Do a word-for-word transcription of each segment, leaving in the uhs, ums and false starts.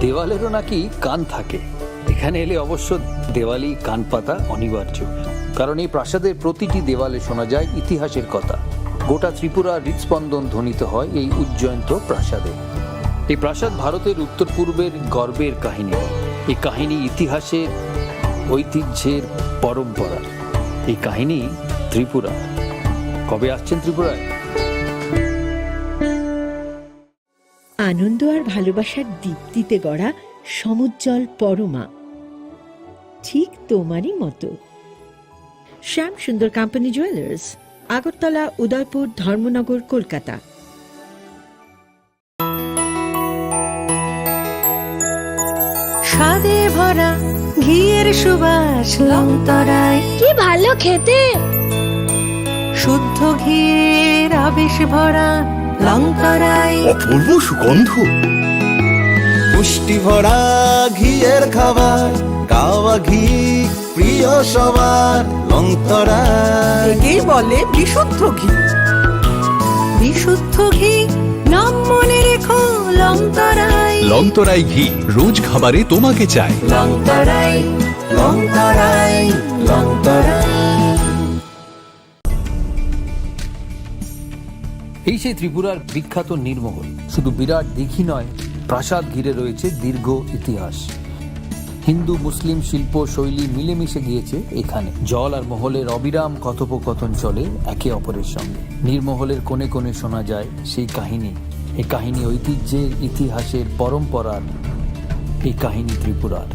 দেওয়ালেরও নাকি কান থাকে। এখানে এলে অবশ্য দেওয়ালি কান পাতা অনিবার্য, কারণ এই প্রাসাদের প্রতিটি দেওয়ালে শোনা যায় ইতিহাসের কথা। গোটা ত্রিপুরার হৃদস্পন্দন ধ্বনিত হয় এই উজ্জয়ন্ত প্রাসাদে। এই প্রাসাদ ভারতের উত্তর পূর্বের গর্বের কাহিনী। এই কাহিনী ইতিহাসের, ঐতিহ্যের পরম্পরা। এই কাহিনী ত্রিপুরা। কবে আসছেন ত্রিপুরায়? আনন্দ আর ভালোবাসার দীপ্তিতে গড়া সমুজ্জ্বল পরমা, ঠিক তোমারই মতো। শ্যাম সুন্দর কোম্পানি জুয়েলার্স, আগরতলা, উদয়পুর, ধর্মনগর, কলকাতা। স্বাদে ভরা ঘিয়ের সুবাস লংতরায়। কি ভালো খেতে! শুদ্ধ ঘিয়ের আবেশ ভরা লংতরায়। অপূর্ব সুগন্ধ। পুষ্টি ভরা ঘিয়ের খাবার, কাওয়া ঘি প্রিয় সবার লংতরায়। একেই বলে বিশুদ্ধ ঘি। বিশুদ্ধ ঘি, নাম মনে রেখো লংতরায়। লংতরায় ঘি, রোজ খাবারে তোমাকে চাই। লংতরায়, লংতরায়, লংতরায়। এই সেই ত্রিপুরার বিখ্যাত নীরমহল। শুধু বিরাট দিঘি নয়, প্রাসাদ ঘিরে রয়েছে দীর্ঘ ইতিহাস। হিন্দু মুসলিম শিল্প শৈলী মিলেমিশে গিয়েছে এখানে। জল আর মহলের অবিরাম কথোপকথন চলে একে অপরের সঙ্গে। নীরমহলের কোণে কোণে শোনা যায় সেই কাহিনী। এই কাহিনী ঐতিহ্যের, ইতিহাসের, পরম্পরার। এই কাহিনী ত্রিপুরার।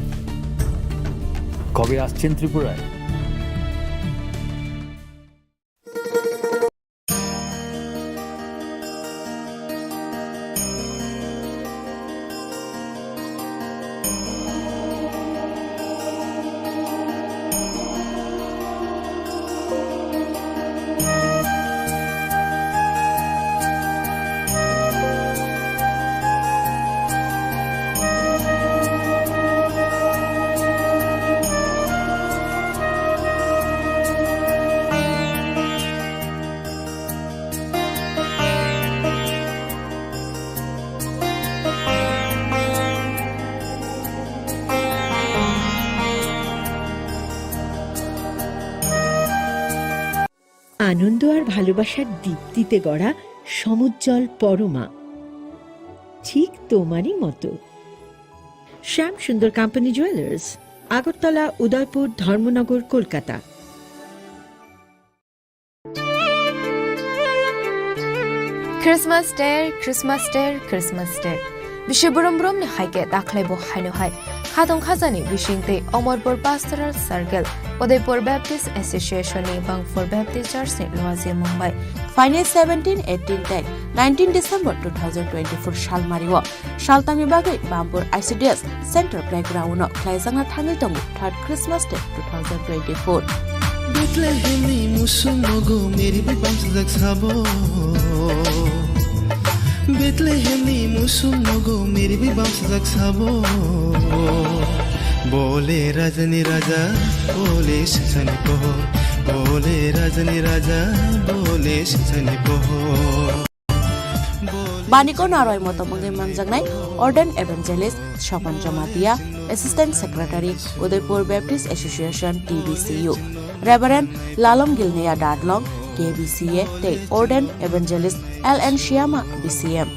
কবে আসছেন ত্রিপুরায়? আনন্দ আর ভালোবাসার দীপ্তিতে গড়া সমুজ্জ্বল পরমা, ঠিক তোমারই মতো। শ্যাম সুন্দর কোম্পানি জুয়েলার্স, আগরতলা, উদয়পুর, ধর্মনগর, Kolkata. Christmas Day, Christmas Day, Christmas Day. Bisi brum brum ni hai khe dakhwlai bo haino hai. Khatong khajani bising tei Omorpur Pastoral Circle, Udaipur Baptist Association ni Bangpur Baptist Church ni luaje mung bai. Phainai seventeen, eighteen tei nineteen December two thousand twenty-four salmari o. Saltamni bagwi Bampur I C D S Center Playground-o khlaijakna thangwi tongo third Christmas Day two thousand twenty-four. Bethlehemni musuk nogo meri bi bamsajak sabo. Bethlehemni musuk nogo meri bi bamsajak sabo. Bole rajani raja, bole sisani pohor. Bole rajani raja, bole sisani pohor. Baniko naroi motom wngwi manjaknai Ordained Evangelist Sopan Jamatia, Assistant Secretary, Udaipur Baptist Association, T B C U, Reverend Lalom Gilneya Dadlong, K B C A, tei Ordained Evangelist L N Shyama, B C M.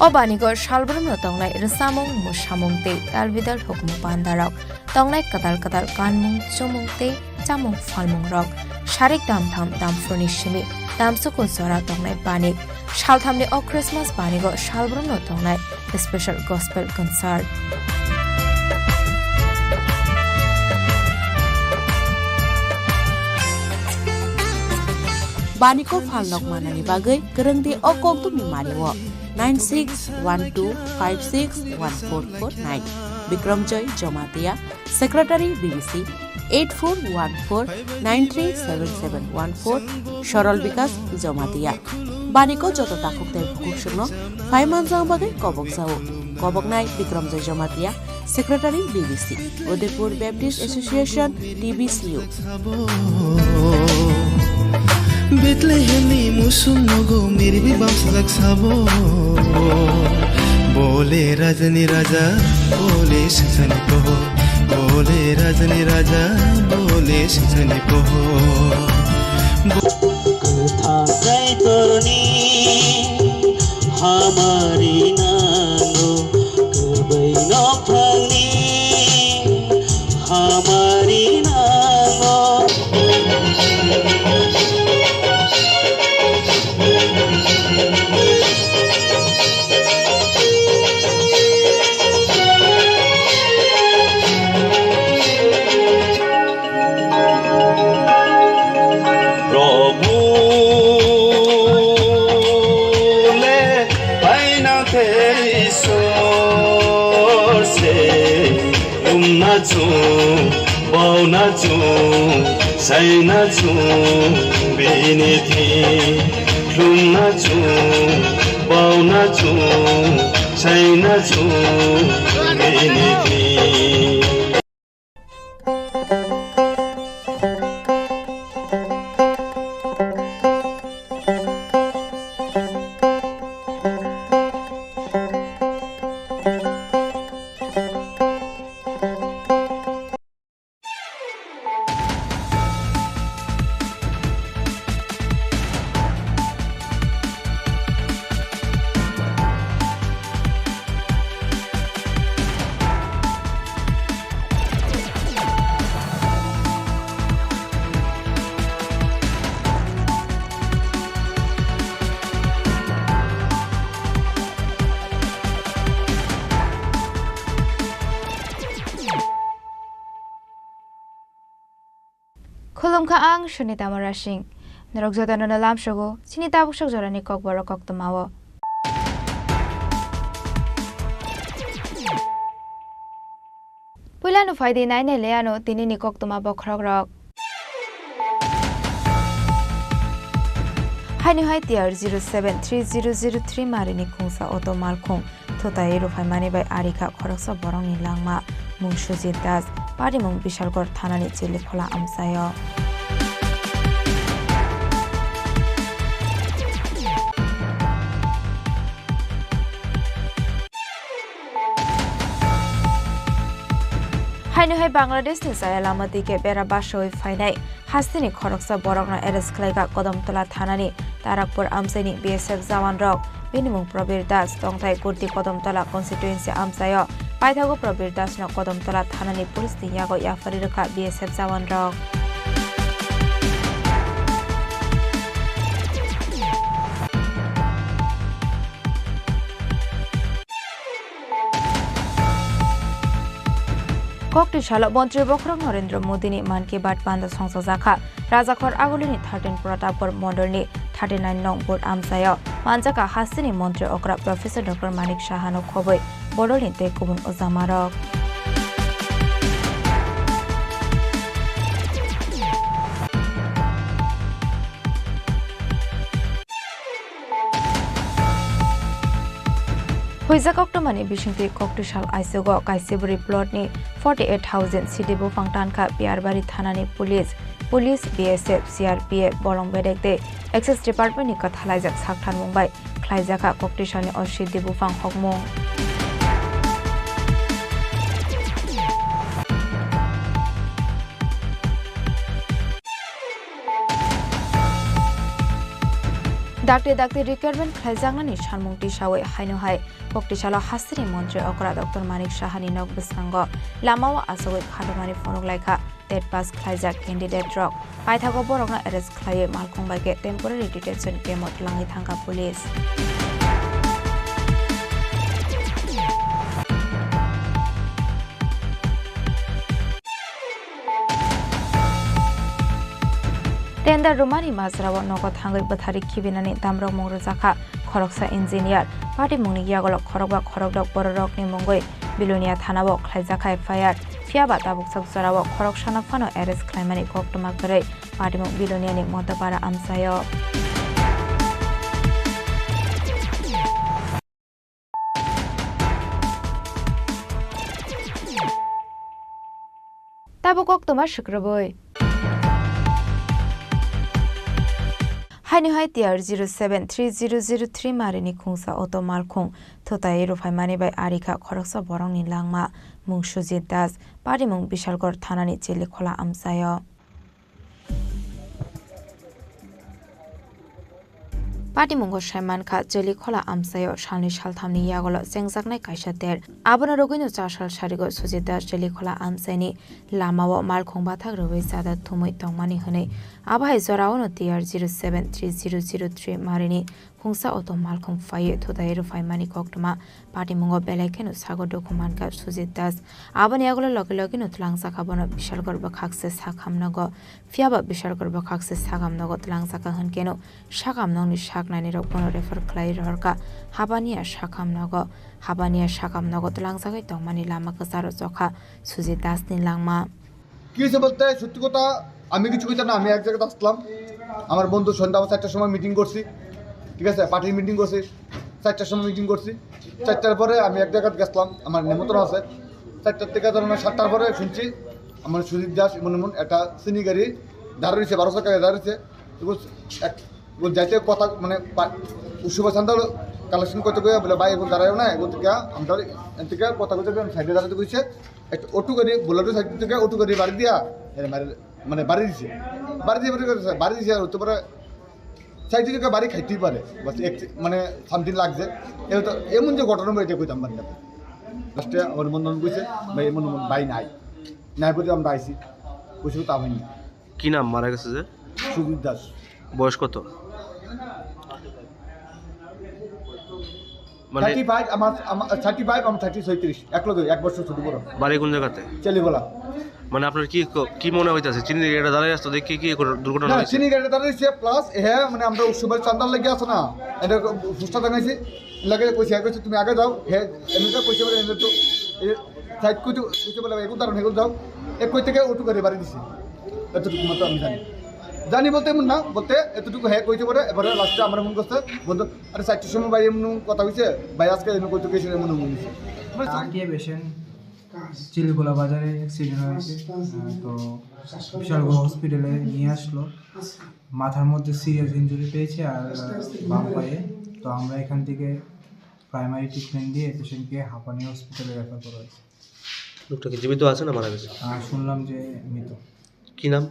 O baniko salbrumno tongnai rwchapmung, mwsamung tei talbidal hukumu pandarok. Tongnai kwtal kwtal kanmung, chumung tei chamung phalmungrok. Sarik damtham damphurni simi damsuku jora tongnai banik. Salthamni o Christmas banigo salbrumno tongnai special gospel concert. Baniko phalnok manani bagwi kwrwngdi o kokdumni mario. Nine six one two five six one four four nine. Bikramjoy Jamatia, Secretary B B C, eight four one four nine three seven seven one four, Sorol Bikas Jamatia. Baniko joto takhuk tei bukhuk songno phai manjak bagwi kobok jao. Koboknai Bikramjoy Jamatia, Secretary B B C, Udaipur Baptist Association, T B C U. Bethlehemni musuk nogo meri bi bamsajak sabo. Ole rajani raja, ole sasani poho. Ole rajani raja, ole sasani poho. Kwthang kaitorni hamari nango, kwbai nokthangni hamari nango. Prabhu le paina te Isor se. Lumna chung, bauna chung, saina chung, bini thing. Lumna chung, bauna chung, saina chung, bini thing. Khulumkha ang Sunita Murasing. Norok jotono no lamsogo chini tabuk sok jorani kokborok koktwmao. Puilano phaidi nainai le ano tinini koktwma bokhorokrok. Haino hai T R zero seven three zero zero three marini khungsa auto malkhung thutai ruphaimani bai arikha khoroksa borokni langma, mung Sujit Das, parimung Bishalgarh thanani Chiliphola amchaio. Haino hai Bangladeshni chaya lama dike bera basaui phainai hasteni khoroksa borokno arrest khlaikha Kodomtola thanani Tarakpur amchaini B S F jawanrok. Bini mung Probir Das, tongthai Kurti Kodomtola constituency amchaio. Paithago Probir Dasno Kodomtola thanani police ni yago yaphari rwkha B S F jawanrok. Kokti salo Montri Bokhorok Narendra Modini Mann Ki Baat panda songchajakha. Rajakhor Agulini thirteen Pratapgarh Mondolni thirty nine nong booth amchaio manjakha hasteni Montri okra Professor Doctor Manik Sahano khobwi bodolni tei kubun ojamarok. Huijak koktwmani bisingtwi kokti sal aisugo kaisibwrwi plotni forty eight thousand sidi buphang tankha Piyarbari thanani police. Police, B S F, C R P F, bolong bedek tei Excise Department ni kwthalaijak saktharmung bai khlaijakha kokti salni o sidi buphang hokmung. Dakti dakti recruitment khlaijaknani sanmung tisawi haino hai kokti salo hasteni montri okra Doctor Manik Sahani nok bwskango lamao achugwi khatomani phunuk laikha TET pass khlaijak candidate rok. Paithago borokno arrest khlaiwi malkhung bai khe temporary detention camp o twlangwi thangkha police. Tender rwmani majrao nogo thangwi bwthari khibinani damrokmung rwjakha khoroksa engineer. Patimungni yagolo khorokba khorokdok bororokni mungwi Bilonia thanao khlaijakha F I R. Phiyaba tabuksak jorao khoroksano phano arrest khlaimani koktwma kwrwi patimung Biloniani Motopara amchaio. Tabuk koktwma swkrwbwi. Ani hai T R zero seven three zero zero three marini khungsa auto malkhung thutai rwphaimani bai arikha khoroksa borokni langma mung Sujit Das, patimung Bishalgarh thanani Chelikhola amchaio. Patimungo saimankha, Chelikhola amchaio salni salthamni yagolo chengjaknai kaisa ter. Abono rwgwino chasal sarigo Sujit Das Chelikhola amchaini lamao malkhung bathak rwui chada thumui tongmani hwnwi. Abo hai joraono T R zero seven three zero zero three marini khungsa auto malkhung phaiwi thutai rwphaimani koktwma patimungo belai kheno sago dukhu mankha Sujit Das. Aboni yagulo logi logino twlangjakha bono Bishalgarh bwkhakse sakhamnogo. Phiyaba Bishalgarh bwkhakse sakhamnogo twlangjakha hwnkeno sakhamnokni saknainirok bono refer khlai rohorkha Habania sakhamnogo. Habania sakhamnogo twlangjagwi tongmani lama kwcharo chokha Sujit Dasni langma. কি হয়েছে বলতে, সত্যি কথা, আমি কিছু কইতাম না। আমি এক জায়গাতে আসলাম, আমার বন্ধু সন্ধ্যা আমার চারটার সময় মিটিং করছি, ঠিক আছে, পার্টির মিটিং করছি, চারটার সময় মিটিং করছি। চারটার পরে আমি এক জায়গাতে গেছিলাম, আমার নিমন্ত্রণ আছে। চারটার থেকে ধরো না সাতটার পরে শুনছি আমার সুজিত দাস এমন এমন একটা চিনি গাড়ি দাঁড়িয়েছে, বারো চাকা গাড়ি দাঁড়িয়েছে। তো বলছে, এক, বল যাইতে কথা মানে পা-, উৎসব চান্দা কালেকশন করতে গিয়ে বলে, "ভাই, এখন দাঁড়াইও না, এখন থেকে আমরা এখান থেকে কথা বলতে হবে, আমি সাইডে দাঁড়াতে কইছে।" একটা অটো গাড়ি, বুলেটো সাইড থেকে অটো গাড়ি বাড়ি দিয়া, এ, মানে, মানে, বাড়ি দিছে। বাড়ি দিয়ে, বাড়ি দিছে, বাড়ি দিছে, আর হতে পারে সাইড থেকে বাড়ি খাইতেই পারে। বাস, এক, মানে, সামথিং লাগছে। এ তো এমন যে ঘটনা, এটা কইতাম পারি না। লাস্টে আমার বন্ধু কইছে, "ভাই, এমন, এমন ভাই নাই।" নাই বলে আমরা আইছি। কইছিল তা হয়নি। কি নাম মারা গেছে যে? সুজিত দাস। বয়স কত? মানে থার্টি ফাইভ, আমার, আমার থার্টি ফাইভ, আমার থার্টি ছয়ত্রিশ, এক লগে, এক বছর ছোট বড়। বাড়ি কোন জায়গাতে? চেলিগোলা। মানে আপনার কি ক-, কি মনে হইতাছে? চিনি এটা দাঁড়ায় আসতো দেখি কি কোনো দুর্ঘটনা না, হয়েছে? চিনি গাড়িটা দাঁড়াইছে, প্লাস হ্যাঁ, মানে আমরা উৎসবের চান্দার লেগে আছে না, এটা ফুসটা টাঙাইছে, লাগে কইছে, কইছে, "তুমি আগে যাও।" হ্যাঁ, এমনিতে কইছে বলে, এমনি তো, এ, সাইড কইতে, কইতে বলে, "এগুলো দাঁড়ান, এগুলো যাও।" এক কই থেকে অটো গাড়ি বাড়ি দিছে, এতটুকু মাত্র আমি জানি। জানি বলতে এমন না, বলতে এতটুকু হ্যাঁ কইতে পারে, এবারে লাস্টে আমরা মন করছে, বলতো, "আরে, চারটির সময় ভাই এমন কথা হইছে, ভাই আজকে এমন কইতে গেছিল, এমন মনে হইছে।" মানে, আটিয়া পেশেন্ট চিলিকোলা বাজারে অ্যাক্সিডেন্ট হয়েছে। আহ, তো বিশালগড় হসপিটালে নিয়ে আসলো। মাথার মধ্যে সিরিয়াস ইনজুরি পেয়েছে আর, আহ, বাম পায়ে। তো আমরা এখান থেকে প্রাইমারি ট্রিটমেন্ট দিয়ে পেশেন্টকে হাঁপানি হসপিটালে রেফার করা হয়েছে। লোকটা কি জীবিত আছে না মারা গেছে? আহ, শুনলাম যে মৃত। কি নাম?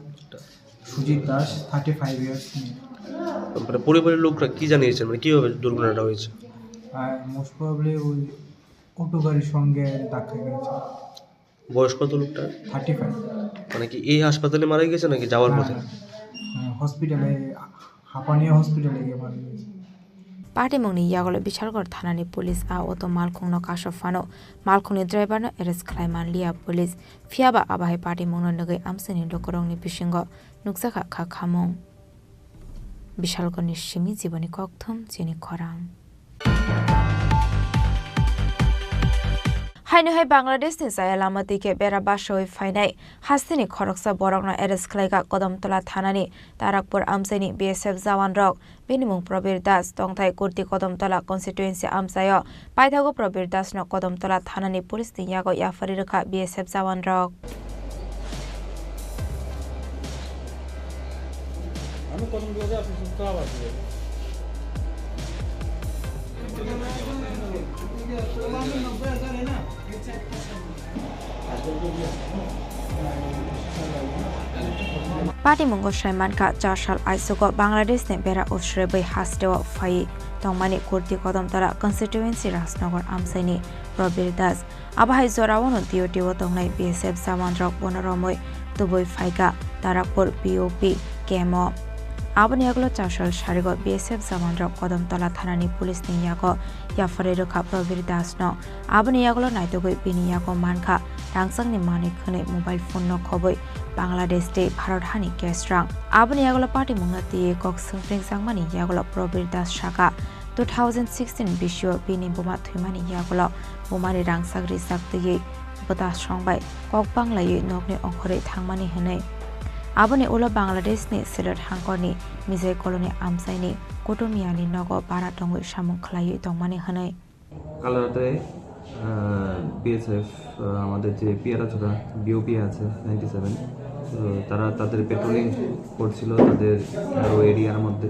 সুজিত দাস, থার্টি ফাইভ ইয়ার্স। মানে পরিবারের লোকরা কি জানিয়েছেন, মানে কিভাবে দুর্ঘটনাটা হয়েছে? আর মোস্ট প্রবাবলি ওই অটো গাড়ির সঙ্গে ধাক্কা খেয়েছে। বয়স কত লোকটার? Thirty five. মানে কি এই হাসপাতালে মারা গেছে নাকি যাওয়ার না, পথে? না। হ্যাঁ, হসপিটালে, হাপানিয়া হসপিটালে গিয়ে মারা গেছে। Patimungni yagulo Bishalgarh thanani police a auto malkhungno kasok phano malkhungni driverno arrest khlai manliya police. Phiyaba abo hai patimungno nugwi amchaini lukurokni bisingo nukjakha kha khamung. Bishalgarhni simi Jiboni Kokthum chini khorang. Haino hai Bangladeshni chaya lama twi khe bera basawi phainai hasteni khoroksa borokno arrest khlaikha Kodamtola thanani Tarakpur amchaini B S F jawanrok. Bini mung Probir Das, tongthai Kurti Kodamtola constituency amchaio. Paithago Probir Dasno Kodamtola thanani police ni yago yaphari rwkha B S F jawanrok. Patimungo sai mankha, char sal aichugo Bangladeshni bera usrebwi hasteo phaiwi tongmani Kurti Kodamtola constituency Rajnagar amchaini Probir Das. Abo hai jorao no duty o tongnai B S F jawan rok bono romwi tubui phaikha Tarapur P O P camp o. Aboni yagulo char sal sarigo B S F jawan rok Kodamtola thanani police ni yago yaphari rwkha Probir Das no. Aboni yagulo naitugwi bini yago mankha rangchakni manwi khwnwi mobile phone no khobwi Bangladesh tei Bharat hani cash rang. Aboni yagulo patimungno twiwi kok swngpring jakmani yagulo Probir Das saka, two thousand sixteen bisio bini buma thwimani yagulo bumani rangchak rijak twiwi bwta songbai kok banglaiwi nokni ongkhorwi thangmani hwnwi. Aboni ulo Bangladeshni Sylhet hangkorni Mijai Colony amchaini Kutumiyani nogo bara tongwi samung khlaiwi tongmani hwnwi. কাল রাতে, আহ, বিএসএফ, আহ, আমাদের যে পিয়ারাছড়া বিওপি আছে ninety seven, তো তারা তাদের পেট্রোলিং করছিল তাদের আরও এরিয়ার মধ্যে।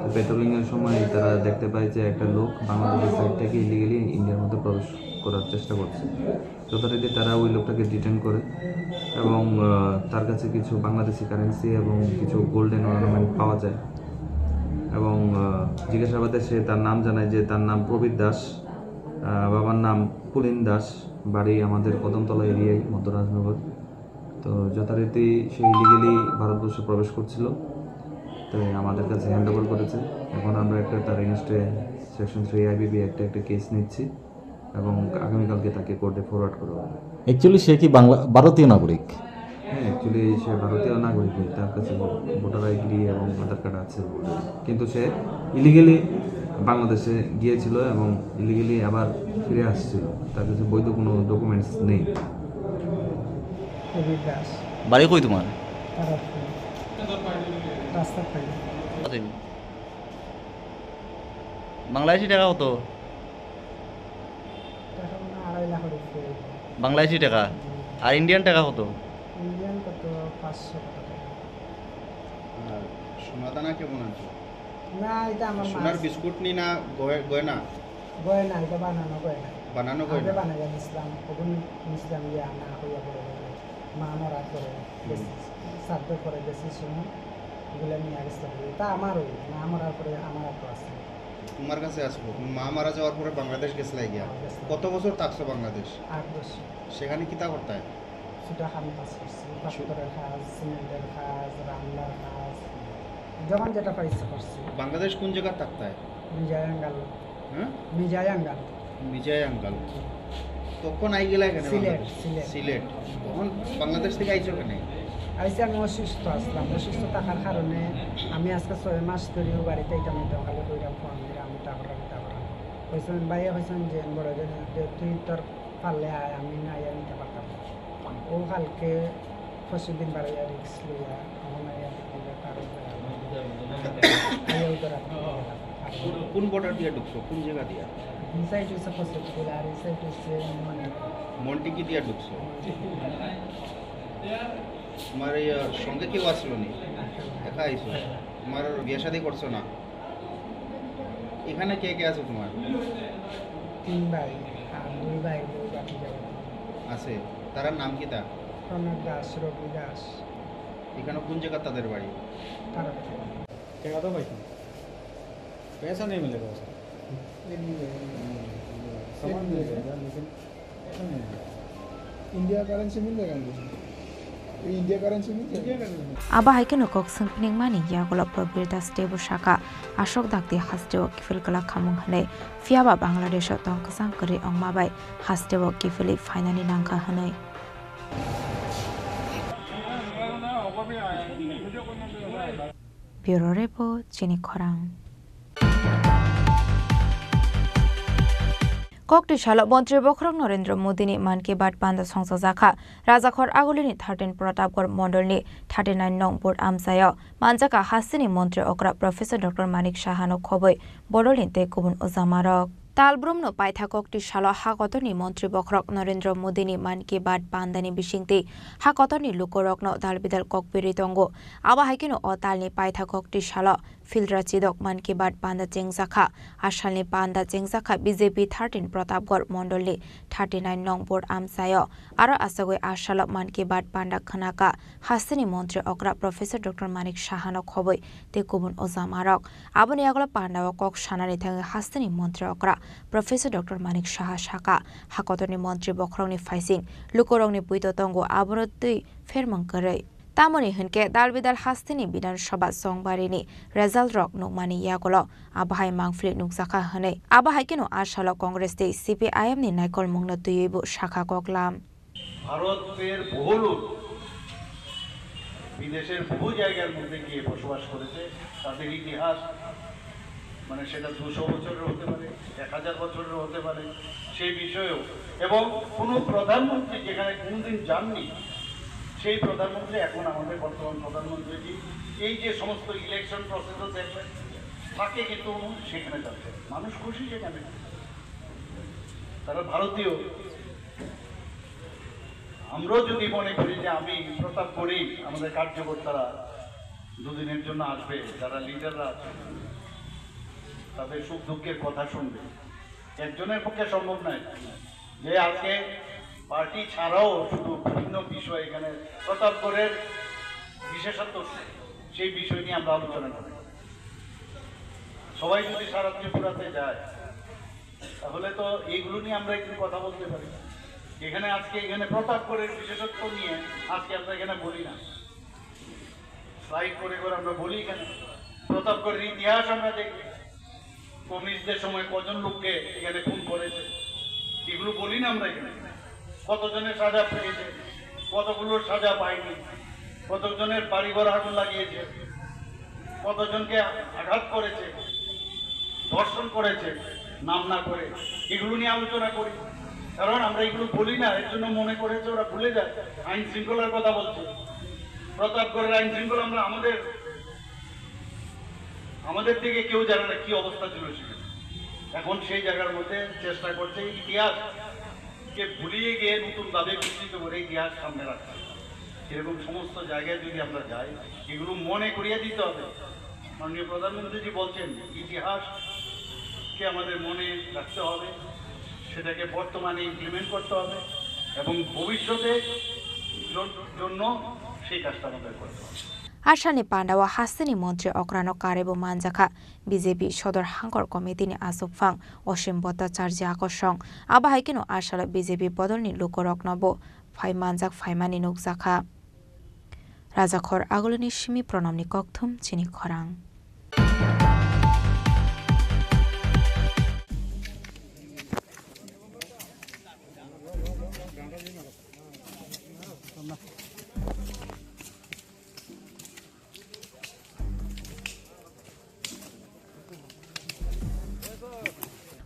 তো পেট্রোলিংয়ের সময় তারা দেখতে পায় যে একটা লোক বাংলাদেশের সাইড থেকে ইলিগালি ইন্ডিয়ার মধ্যে প্রবেশ করার চেষ্টা করছে। যথারীতি তারা ওই লোকটাকে ডিটেন করে এবং আহ, তার কাছে কিছু বাংলাদেশি কারেন্সি এবং কিছু গোল্ডেন অর্নামেন্ট পাওয়া যায়। এবং আহ, জিজ্ঞাসাবাদে সে তার নাম জানায় যে তার নাম প্রবীর দাস, আহ, বাবার নাম পুলিন দাস, বাড়ি আমাদের কদমতলা এরিয়ায়, মধ্যরাজনগর। তো যথারীতি সে ইলিগালি ভারতবর্ষে প্রবেশ করছিল, তাই আমাদের কাছে হ্যান্ড ওভার করেছে। এখন আমরা একটা তার এগেনস্টে সেকশন থ্রি আইবিবি একটা একটা কেস নিচ্ছি এবং আগামীকালকে তাকে কোর্টে ফরওয়ার্ড করা হবে। অ্যাকচুয়ালি সে কি বাংলা, ভারতীয় নাগরিক? হ্যাঁ, অ্যাকচুয়ালি সে ভারতীয় নাগরিক, তার কাছে ভোটার আইডি এবং আধার কার্ড আছে। কিন্তু সে ইলিগালি বাংলাদেশে গিয়েছিল এবং ইলিগালি আবার ফিরে আসছিল, তার কাছে বৈধ কোনো ডকুমেন্টস নেই। প্রবীর দাস। বাড়ি কই তোমার? তারাপুর। রাস্তার পাশে। আচ্ছা। বাংলাদেশি টাকা কত? এখন আড়াই লাখের উপরে। বাংলাদেশি টাকা? আর ইন্ডিয়ান টাকা কত? ইন্ডিয়ান কত? পাঁচশো কত টাকা। আর সোনা দানা কেমন আনছো? না, এটা আমার সোনার মাছ। বিস্কুট নি না গয়-, গয়না? গয়না, এটা বানানো গয়না। বানানো আগে গয়না? বানাইয়া নিছিলাম, ওগুন নিছিলাম ইয়া না হইয়া পড়ে গেল। মা মরার পরে হুম। বেশি, শ্রাদ্ধর পরে বেশি সময় এগুলো নিয়ে গেছিলাম। এটা আমারও, মা মরার পরে আমার তো আছে। তোমার কাছে আসবো। তুমি মা মারা যাওয়ার পরে বাংলাদেশ গেছিলাই গিয়া। হ্যাঁ, গেছিলাম। কত বছর থাকছো বাংলাদেশ? আট বছর। সেখানে কিতা করতায়? ছোটখাটো কাজ করছি, সু- পাথরের কাজ, সিমেন্টের কাজ, রান্নার কাজ, যখন যেটা পাইছে করছি। বাংলাদেশ কোন জায়গা থাকতায়? মিজায়াঙ্গাল। হ্যাঁ? মিজায়াঙ্গাল। মিজায়াঙ্গাল। তখন আই গেলা এখানে সিলেট, বাংলাদেশ? সিলেট। সিলেট। তখন বাংলাদেশ থেকে আইছো কেন? আইসি আমি অসুস্থ আসলাম, অসুস্থ থাকার কারণে আমি আজকে ছয় মাস ধরেও বাড়িতে এটা মধ্যে খালি কইরাম ফোন দিলাম, আমি তা করলাম, তা করলাম। কইছেন, ভাইয়া কইছেন যে বড় যে তুই তোর পারলে আয়, আমি না আইয়া নিতে পারতাম না। ও কালকে পরশু দিন বারো রিক্স লইয়া, এখন আইয়া দেখি যে তার উপরে আগুন। আইয়া ওই তো রাত্রে গেলাম। কোন, কোন বর্ডার দিয়ে ঢুকছো? কোন জায়গা দিয়ে? এই সাইড হচ্ছে ফসলপুর, আর এই সাইড হচ্ছে মন্ডিপুর। মন্ডিকি দিয়ে ঢুকছো? তোমার এই, আহ, সঙ্গে কেউ আসলো নি? একা আইছো? তোমার বিয়ে শাদী করছো না? এখানে কে কে আছে তোমার? তিন ভাই, আর দুই ভাই, দুই বাকি যাবে। আছে। তারার নাম কি তা? প্রণব দাস, রবি দাস। এখানে কোন জায়গা তাদের বাড়ি? তারা টাকা তো পাইছি। पैसा नहीं मिलेगा सर। ये नहीं मिलेगा। सामान मिल जाएगा, लेकिन पैसा नहीं मिलेगा। इंडिया करेंसी मिल जाएगा इनको? ये इंडिया करेंसी मिल जाएगा? Abo hai kheno kok swngpiningmani yagulo Probir Das teibo saka, aswk dakti hasteo kiphil kwlak khamung hwnwi, phiyaba Bangladesho tong kwchang kwrwi wngma bai hasteo kiphilwi phainani nangkha hwnwi. Bureau Report, Chini Khorang. Kokti salo Montri Bokhorok Narendra Modi ni Mann Ki Baat panda songchajakha. Rajakhor Agulini thirteen Pratapgarh Mondolni thirty nine nong Booth amchaio manjakha hasteni Montri okra Professor Doctor Manik Sahano khobwi Bodolni tei kubun ojamarok. Talbrumno paitha kokti salo ha kotorni Montri Bokhorok Narendra Modini Mann Ki Baat pandani bisingtwi ha kotorni lukurokno dal bidal kok birwi tongo. Abo hai kheno o talni paitha kokti salo Philra chidok Mann Ki Baat panda chengjakha. A salni panda chengjakha B J P thirteen Pratapgarh Mondolni thirty nine nong Booth amchaio. Aro achugwi a salo Mann Ki Baat panda khwnakha hasteni Montri okra Professor Doctor Manik Sahano khobwi tei kubun ojamarok. Aboni yagulo pandao kok sanani thangwi hasteni Montri okra Professor Doctor Manik Saha sakha, ha kotorni Montri Bokhorokni phaising lukurokni puito tongo, abono twi phermang kwrwi. Tamoni hwnkhe dal bidal hasteni Bidhan Sabha chongbarini result rok nukmani yagulo abo hai mangpili nukjakha hwnwi. Abo hai kheno a salo Congress tei C P I M ni naikolmungno twiwibo sakha koklam. ভারতের বহু লোক বিদেশের বহু জায়গার মধ্যে গিয়ে বসবাস করেছে। তাদের ইতিহাস, মানে, সেটা দুশো বছরের হতে পারে, এক হাজার বছরের হতে পারে, সেই বিষয়েও। এবং কোনো প্রধানমন্ত্রী যেখানে কোনোদিন যাননি, সেই প্রধানমন্ত্রী এখন আমাদের বর্তমান প্রধানমন্ত্রীজি এই যে সমস্ত ইলেকশন প্রসেসও দেখবেন, তাকে কিন্তু উনি সেখানে যাচ্ছেন। মানুষ খুশি সেখানে, তারা ভারতীয়। আমরাও যদি মনে করি যে আমি প্রতাপগড়েই আমাদের কার্যকর্তারা দুদিনের জন্য আসবে, যারা লিডাররা আছে, তাদের সুখ দুঃখের কথা শুনবে, একজনের পক্ষে সম্ভব নয় যে আজকে পার্টি ছাড়াও শুধু বিভিন্ন বিষয়, এখানে প্রতাপগড়ের বিশেষত্ব, সেই বিষয় নিয়ে আমরা আলোচনা করি। সবাই যদি সারা ত্রিপুরাতে যায়, তাহলে তো এইগুলো নিয়ে আমরা একটু কথা বলতে পারি। এখানে আজকে এখানে প্রতাপগড়ের বিশেষত্ব নিয়ে আজকে আমরা এখানে বলি না, স্লাইড করে করে আমরা বলি এখানে। প্রতাপগড়ের ইতিহাস আমরা দেখি, কমিউনিস্টদের সময় কজন লোককে এখানে খুন করেছে, এগুলো বলি না আমরা এখানে। কতজনের সাজা পেয়েছে, কতগুলোর সাজা পায়নি, কতজনের বাড়িঘর আগুন লাগিয়েছে, কতজনকে আঘাত করেছে, ধর্ষণ করেছে, নাম না করে এগুলো নিয়ে আলোচনা করি। কারণ আমরা এগুলো বলি না, এর জন্য মনে করে যে ওরা ভুলে যায়, আইন শৃঙ্খলার কথা বলছে। প্রতাপগড়ের আইন শৃঙ্খলা আমরা আমাদের, আমাদের থেকে কেউ জানে না কি অবস্থা ছিল সেখানে। এখন সেই জায়গার মধ্যে চেষ্টা করছে ইতিহাসকে ভুলিয়ে গিয়ে নতুনভাবে বিকৃত করে ইতিহাস সামনে রাখতে। এরকম সমস্ত জায়গায় যদি আমরা যাই, এগুলো মনে করিয়ে দিতে হবে। মাননীয় প্রধানমন্ত্রীজি বলছেন, ইতিহাসকে আমাদের মনে রাখতে হবে, সেটাকে বর্তমানে ইমপ্লিমেন্ট করতে হবে এবং ভবিষ্যতে জন-, জন্য সেই কাজটা আমাদের করতে হবে। Asani pandao hasteni montri okrano karebo manjakha B J P sodor hangkor committee ni aswkphang Osim Bhattacharya Akosong. Abo hai kheno asalo B J P bodolni lukurokno bo phai manjak phaimani nukjakha. Rajakhor Agulini simi Pranamni kokthum chini khorang.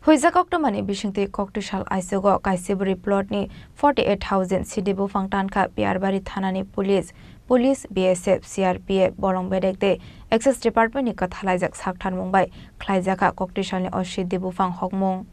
Huijak koktwmani bisingtwi koktwsal aichugo Kaisiburi plot ni forty eight thousand sidi buphang tankha Piyarbari thanani police, police, B S F, C R P F, bolong bedek tei Excise Department ni kwthalaijak saktharmung bai khlaijakha koktwsalni o sidi buphang hokmung.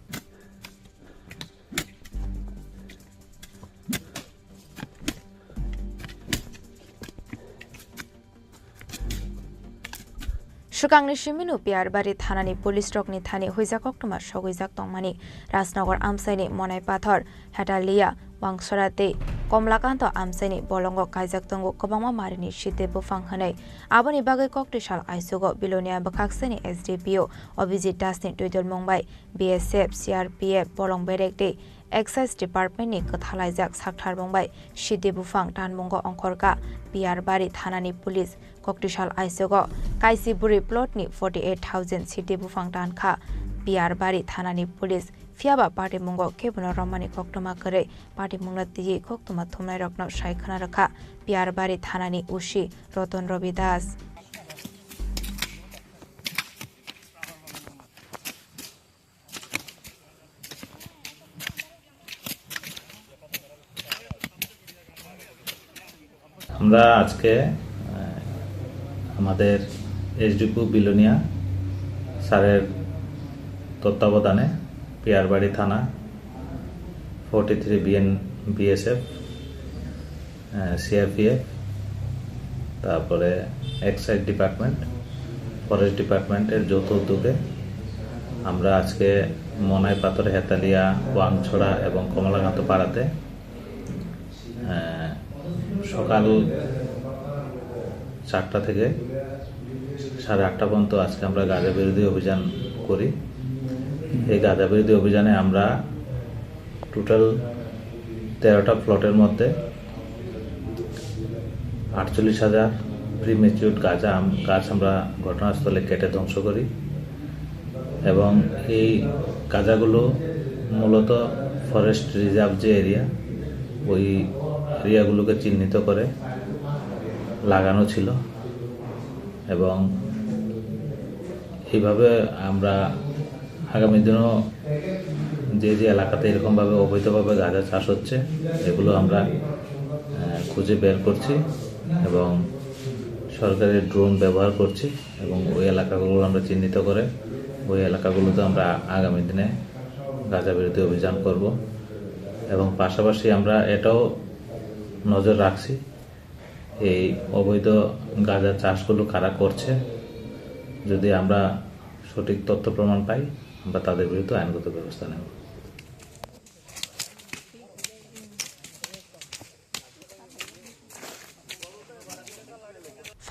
Swkangni simino Piyarbari thanani police rokni thani huijak koktwma sogwijak tongmani Rajnagar amchaini Monai Pathor, Hetalia, Wangsora tei Komlakanto amchaini bolongo kaijak tongo kwbangma marini site buphang hwnwi. Aboni bagwi koktwsal aichugo Bilonia bwkhaksani S D P O Abhijit Das ni twidulmung bai B S F, C R P F, bolong berek tei Excise Department ni kwthalaijak saktharmung bai sidi buphang tanmungo ongkhorkha Piyarbari thanani police. Koktwsal aichugo Kaisiburi plot ni forty eight thousand sidi buphang tankha Piyarbari thanani police. Phiyaba patimungo kebono romani koktwma kwrwi, patimungno twiwi koktwma thumnairokno sai khwna rwkha Piyarbari thanani O C Roton Robi Das. আমরা আজকে, আহ, আমাদের এসডিপিও বিলোনিয়া স্যারের তত্ত্বাবধানে পিয়ারবাড়ি থানা, forty three BN, BSF, আহ, সিআরপিএফ, তারপরে excise department, forest ডিপার্টমেন্টের যৌথ উদ্যোগে আমরা আজকে মনাই পাথর, হেতালিয়া, ওয়াংছড়া এবং কমলাকান্ত পাড়াতে, আহ, সকাল চারটা থেকে সাড়ে আটটা পর্যন্ত আজকে আমরা গাঁজা বিরোধী অভিযান করি। এই গাঁজা বিরোধী অভিযানে আমরা টোটাল তেরোটা প্লটের মধ্যে আটচল্লিশ হাজার প্রিম্যাচিওর গাঁজা আম-, গাছ আমরা ঘটনাস্থলে কেটে ধ্বংস করি এবং এই গাঁজাগুলো মূলত ফরেস্ট রিজার্ভ যে এরিয়া, ওই এরিয়াগুলোকে চিহ্নিত করে লাগানো ছিল এবং এইভাবে আমরা আগামী দিনও যে যে এলাকাতে এরকমভাবে অবৈধভাবে গাঁজা চাষ হচ্ছে, এগুলো আমরা, আহ, খুঁজে বের করছি এবং সরকারের ড্রোন ব্যবহার করছি এবং ওই এলাকাগুলো আমরা চিহ্নিত করে ওই এলাকাগুলোতে আমরা আগামী দিনে গাঁজা বিরোধী অভিযান করব। এবং পাশাপাশি আমরা এটাও নজর রাখছি এই অবৈধ গাঁজা চাষগুলো কারা করছে। যদি আমরা সঠিক তথ্য প্রমাণ পাই, আমরা তাদের বিরুদ্ধে আইনগত ব্যবস্থা নেব।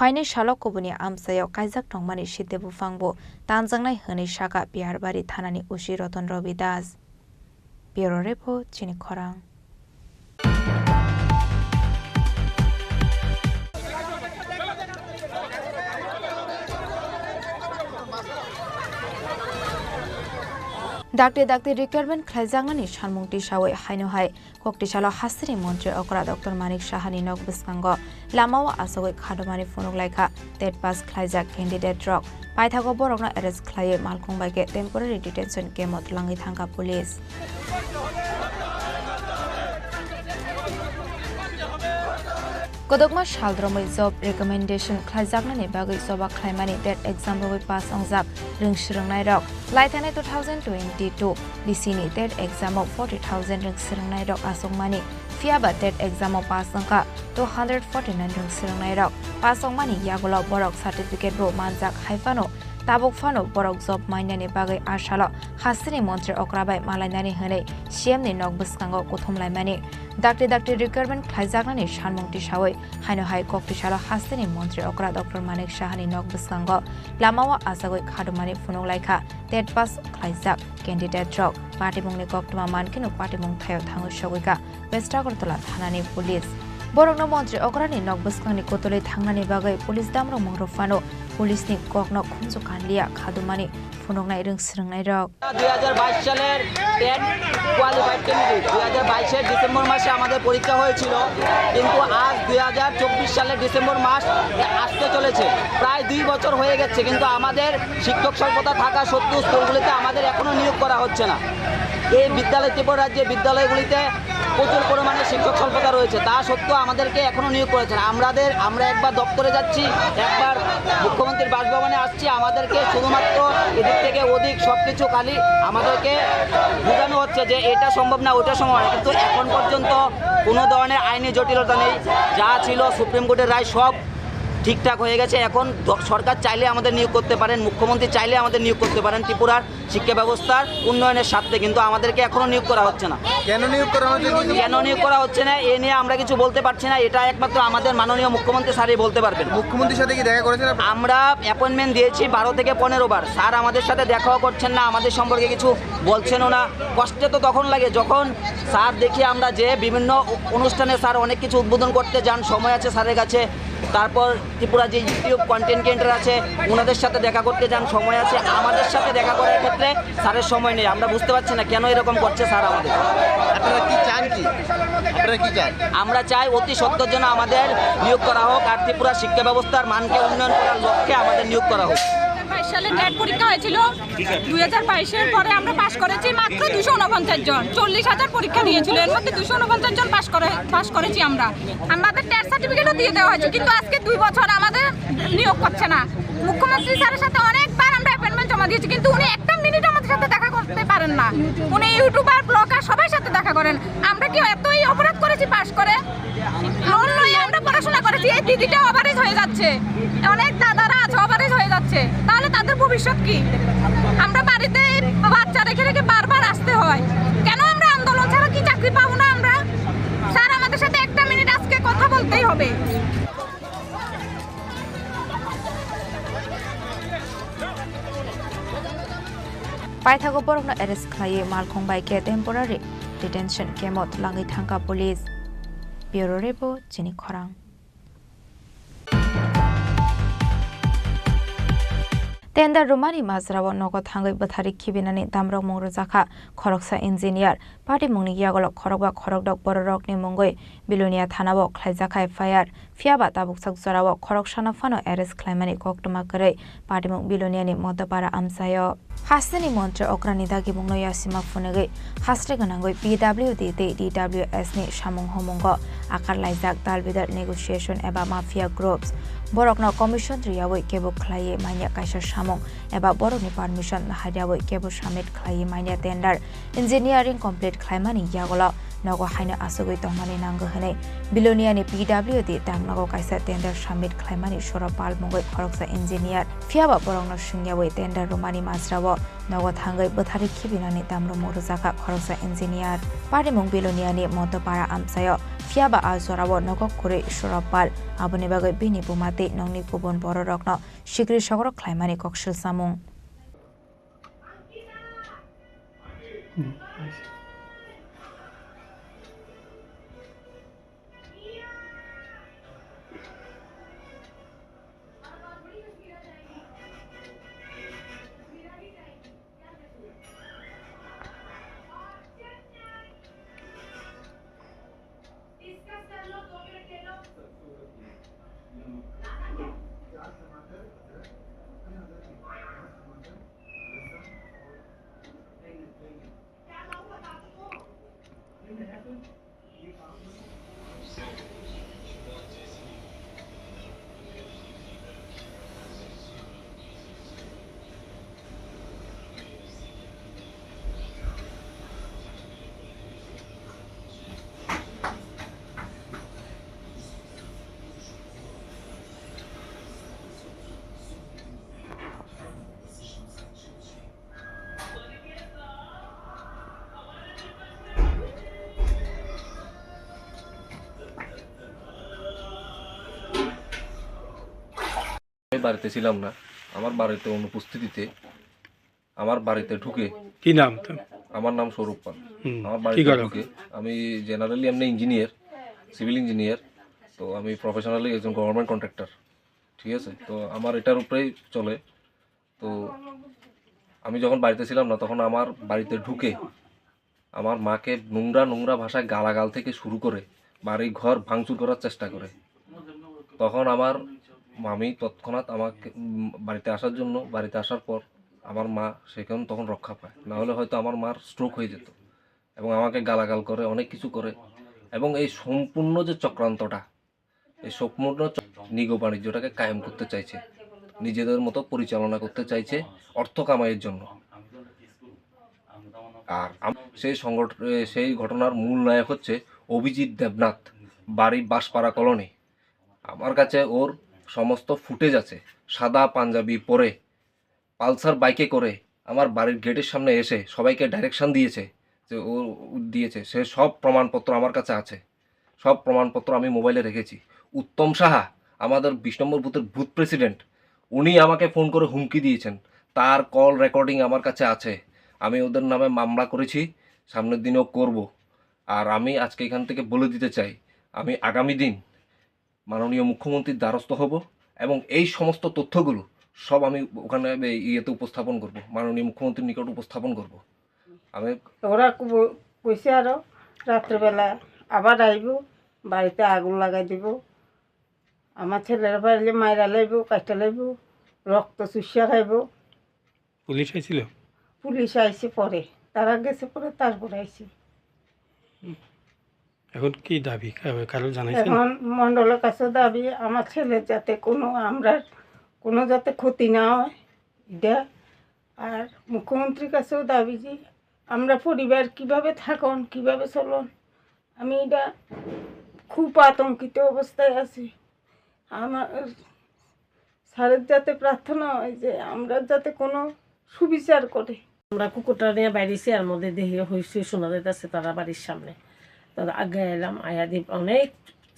Phainai salo kubuni amchaio kaijak tongmani side buphangbo tanjaknai hwnwi sakha Biharbari thanani O C Roton Robi Das. Bureau Report, Chini Khorang. Dakti dakti recruitment khlaijaknani sanmung tisawi haino hai Koktisalo hasteni montri okra Doctor Manik Sahani nok bwskango lamao achugwi khadumani phunuk laikha TET pass khlaijak candidate rok. Paithago borokno arrest khlaiwi malkhung bai khe temporary detention camp o twlangwi thangkha police. Kwdwkma saldromwi job recommendation khlaijaknani bagwi choba khlaimani TET exam rwwi pass wngjak rwngswrwngnairok. Laithanai two thousand twenty-two B C ni TET exam o forty thousand rwngswrwngnairok achukmani, phiyaba TET exam o pass wngkha two hundred forty-nine rwngswrwngnairok. Pass wngmani yagulo borok certificate bo manjak, hai phano tabuk phano borok job mainani bagwi asalo hasteni montri okra bai malainani hwnwi C M ni nok bwskango kuthum laimani. Dakti dakti recruitment khlaijaknani sanmung tisawi haino hai Koktisalo hasteni montri okra Doctor Manik Sahani nok bwskango lamao achagwi khadumani phunuk laikha TET pass khlaijak candidate rok. Patimungni koktwma mankheno patimung thaio thangwi sogwikha West Agartala thanani police. Borokno montri okrani nok bwskangni kotolwi thangnani bagwi police damrokmung rw phano police ni kokno khumju kanliya khadumani phunuknai rwngswrwngnairok. দুই হাজার বাইশ সালের TET qualified candidate. দুই হাজার বাইশের ডিসেম্বর মাসে আমাদের পরীক্ষা হয়েছিল, কিন্তু আজ দুই হাজার চব্বিশ সালের ডিসেম্বর মাস আসতে চলেছে। প্রায় দুই বছর হয়ে গেছে, কিন্তু আমাদের শিক্ষক স্বল্পতা থাকা সত্ত্বেও স্কুলগুলিতে আমাদের এখনো নিয়োগ করা হচ্ছে না। এই বিদ্যালয়, ত্রিপুরা রাজ্যে বিদ্যালয়গুলিতে প্রচুর পরিমাণে শিক্ষক স্বল্পতা রয়েছে, তা সত্ত্বেও আমাদেরকে এখনো নিয়োগ করেছে না। আমাদের, আমরা একবার দপ্তরে যাচ্ছি, একবার মুখ্যমন্ত্রীর বাসভবনে আসছি, আমাদেরকে শুধুমাত্র এদিক থেকে ওদিক সবকিছু খালি আমাদেরকে বোঝানো হচ্ছে যে এটা সম্ভব না, ওটা সম্ভব না, কিন্তু এখন পর্যন্ত কোনো ধরনের আইনি জটিলতা নেই। যা ছিল সুপ্রিম কোর্টের রায় সব ঠিকঠাক হয়ে গেছে। এখন দ-, সরকার চাইলে আমাদের নিয়োগ করতে পারেন, মুখ্যমন্ত্রী চাইলে আমাদের নিয়োগ করতে পারেন ত্রিপুরার শিক্ষা ব্যবস্থার উন্নয়নের স্বার্থে, কিন্তু আমাদেরকে এখনো নিয়োগ করা হচ্ছে না। কেন নিয়োগ করা হচ্ছে না? কেন নিয়োগ করা হচ্ছে না, এ নিয়ে আমরা কিছু বলতে পারছি না। এটা একমাত্র আমাদের মাননীয় মুখ্যমন্ত্রী স্যারই বলতে পারবেন। মুখ্যমন্ত্রীর সাথে কি দেখা করেছেন আপনারা? আমরা অ্যাপয়েন্টমেন্ট দিয়েছি বারো থেকে পনেরো বার, স্যার আমাদের সাথে দেখাও করছেন না, আমাদের সম্পর্কে কিছু বলছেনও না। কষ্টে তো তখন লাগে যখন স্যার দেখি আমরা যে বিভিন্ন অ-, অনুষ্ঠানে স্যার অনেক কিছু উদ্বোধন করতে যান, সময় আছে স্যারের কাছে, তারপর ত্রিপুরা যে YouTube কন্টেন্ট ক্রিয়েটর আছে, ওনাদের সাথে দেখা করতে যান, সময় আছে। আমাদের সাথে দেখা করার ক্ষেত্রে স্যারের সময় নেই। আমরা বুঝতে পারছি না কেন এরকম করছে স্যার আমাদের। আপনারা কি চান কি? আপনারা কি চান? আমরা চাই অতি সত্বর জন্য আমাদের নিয়োগ করা হোক, আর ত্রিপুরা শিক্ষা ব্যবস্থার মানকে উন্নয়ন করার লক্ষ্যে আমাদের নিয়োগ করা হোক। বাইশ সালে টেট পরীক্ষা হয়েছিল, দুই হাজার বাইশের পরে আমরা পাশ করেছি মাত্র দুশো ঊনপঞ্চাশ জন। চল্লিশ হাজার পরীক্ষা দিয়েছিল, এর মধ্যে দুশো ঊনপঞ্চাশ জন পাশ করে, পাশ করেছি আমরা। আমাদের টেট সার্টিফিকেটও দিয়ে দেওয়া হয়েছে, কিন্তু আজকে দুই বছর আমাদের নিয়োগ করছে না। মুখ্যমন্ত্রী স্যারের সাথে অনেকবার আমরা অ্যাপয়েন্টমেন্ট জমা দিয়েছি, কিন্তু উনি একটা মিনিট আমাদের সাথে দেখা করতে পারেন না। উনি ইউটিউবার, ব্লগার সবার সাথে দেখা করেন। আমরা কি এতই অপরাধ করেছি পাশ করে? লোন লইয়া আমরা পড়াশোনা করেছি, এই দিদিটা ওভারেজ হয়ে যাচ্ছে, অনেক দাদারা আছে ওভারেজ হয়ে যাচ্ছে, তাহলে তাদের ভবিষ্যৎ কি? আমরা বাড়িতে এই বাচ্চা রেখে রেখে বারবার আসতে হয়। কেন আমরা আন্দোলন ছাড়া কি চাকরি পাবো না আমরা? স্যার আমাদের সাথে একটা মিনিট আজকে কথা বলতেই হবে। Paithago borokno arrest khlaiwi malkhung bai khe temporary detention camp o twlangwi thangkha police. Bureau Report, Chini Khorang. Tender rwmani majrao nogo thangwi bwthari khibinani damrokmung rwjakha khoroksa engineer. Patimungni yagulo khorokba khorokdok bororokni mungwi Bilonia thanao khlaijakha F I R. Phiyaba tabuksak jorao khoroksano phano arrest khlaimani koktwma kwrwi patimung Biloniani Modopara amchaio. Hasteni montri okrani dagimungno yasima phunugwi haste gwnangwi P W D tei D W S ni samung humungo akar laijak dalbidal negotiation eba mafia groups. Borokno commission riyawi kebo khlaiwi manya kaisa samung eba borokni permission nahariyawi kebo submit khlaiwi manya tender engineering complete khlaimani yagulo nogo haino asugwi tongmani nango hwnwi Biloniani P W D tangnogo kaisa tender submit khlaimani Surabpal mungwi khoroksa engineer. Phiyaba borokno swngyawi tender rwmani majrao nogo thangwi bwtharwi khibinani tamrwmung rwjakha khoroksa engineer. Patimung Biloniani Motopara amchaio, phiyaba a jorao nogo kwrwi Surabpal, aboni bagwi bini buma tei nokni kubun bororokno sikri sokrok khlaimani koksil samung. আমি বাড়িতে ছিলাম না। আমার বাড়িতে অনুপস্থিতিতে আমার বাড়িতে ঢুকে কি নাম তো? আমার নাম স্বরূপ পাল। হুম, আমার কি বাড়িতে করো? ঢুকে আমি জেনারেলি এমনি ইঞ্জিনিয়ার, সিভিল ইঞ্জিনিয়ার। তো আমি প্রফেশনালি একজন গভর্নমেন্ট কন্ট্রাক্টর, ঠিক আছে? তো আমার এটার উপরেই চলে। তো আমি যখন বাড়িতে ছিলাম না, তখন আমার বাড়িতে ঢুকে আমার মাকে নোংরা নোংরা ভাষায় গালাগাল থেকে শুরু করে বাড়ি ঘর ভাঙচুর করার চেষ্টা করে। তখন আমার মামি তৎক্ষণাৎ আমাকে, উম, বাড়িতে আসার জন্য, বাড়িতে আসার পর আমার মা সেখানে তখন রক্ষা পায়, না হলে হয়তো আমার মার স্ট্রোক হয়ে যেত। এবং আমাকে গালাগাল করে, অনেক কিছু করে। এবং এই সম্পূর্ণ যে চক্রান্তটা, এই সম্পূর্ণ চ-, নিগো বাণিজ্যটাকে কায়েম করতে চাইছে, নিজেদের মতো পরিচালনা করতে চাইছে অর্থ কামাইয়ের জন্য। আর আম-, সেই সংগঠ-, এ, সেই ঘটনার মূল নায়ক হচ্ছে অভিজিৎ দেবনাথ, বাড়ি বাঁশপাড়া কলোনি। আমার কাছে ওর সমস্ত ফুটেজ আছে, সাদা পাঞ্জাবি পরে পালসার বাইকে করে আমার বাড়ির গেটের সামনে এসে সবাইকে ডাইরেকশন দিয়েছে, যে ও, ও দিয়েছে, সে সব প্রমাণপত্র আমার কাছে আছে, সব প্রমাণপত্র আমি মোবাইলে রেখেছি। উত্তম সাহা, আমাদের বিশ নম্বর বুথের বুথ প্রেসিডেন্ট, উনি আমাকে ফোন করে হুমকি দিয়েছেন, তার কল রেকর্ডিং আমার কাছে আছে। আমি ওদের নামে মামলা করেছি, সামনের দিনেও করব। আর আমি আজকে এখান থেকে বলে দিতে চাই, আমি আগামী দিন মাননীয় মুখ্যমন্ত্রীর দ্বারস্থ হব এবং এই সমস্ত তথ্যগুলো সব আমি ওখানে এই ইয়েতে উপস্থাপন করব, মাননীয় মুখ্যমন্ত্রীর নিকট উপস্থাপন করব। আমি ওরা কু-, কইছে আরো রাত্রেবেলা আবার আইব, বাড়িতে আগুন লাগাই দিব, আমার ছেলেরা পারলে মাইরা লাইব, কাটা লাইব, রক্ত চুষিয়া খাইব। পুলিশ আইছিল? পুলিশ আইছে পরে, তারা গেছে পরে, তারপরে আইছে। এখন কি দাবি? কা-, কারো জানাইছেন? এখন মণ্ডলের কাছে দাবি, আমার ছেলের যাতে কোনো, আমরা কোনো যাতে ক্ষতি না হয়, এটা। আর মুখ্যমন্ত্রীর কাছেও দাবি যে আমরা পরিবার কিভাবে থাকন, কিভাবে চলন, আমি এটা খুব আতঙ্কিত অবস্থায় আছি। আমার স্যারের যাতে প্রার্থনা হয় যে আমরা যাতে কোনো সুবিচার করে। আমরা কুকুরটা নিয়ে বাইরেছি, এর মধ্যে দেখি হইচই শোনা যাইতেছে তারা বাড়ির সামনে। তো আগে এলাম, আয়া দি অনেক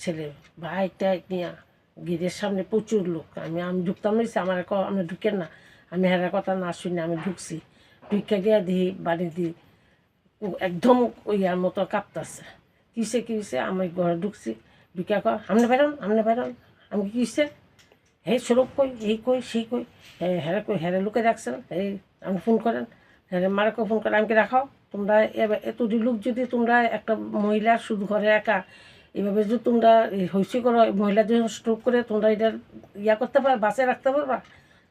ছেলে, ভাই টাই নিয়ে গেটের সামনে প্রচুর লোক। আমি, আমি ঢুকতাম নিছি, আমার ক-, আমি ঢুকেন না, আমি হেরার কথা না শুনে আমি ঢুকছি। ঢুকে গিয়ে দেখি বাড়ি দি ও একদম ওই ইয়ার মতো কাঁপতাছে। কিসে, কি হইছে? আমি ঘরে ঢুকছি, ঢুকে কয়, "আপনি বেরোন, আপনি বেরোন।" আমি, "কি হইছে?" "এই সড়ক কই, এই কই, সেই কই, হে-, হেরে কই, হেরে লুকে রাখছেন, এই আপনি ফোন করেন, হেরে মারে কই ফোন করেন।" আমি কি, "রাখো, তোমরা এ-, এত লোক যদি তোমরা একটা মহিলা শুধু ঘরে একা, এইভাবে যদি তোমরা এই হইচই করো, মহিলা যদি স্ট্রোক করে, তোমরা এটা ইয়া করতে পারো, বাঁচিয়ে রাখতে পারবা?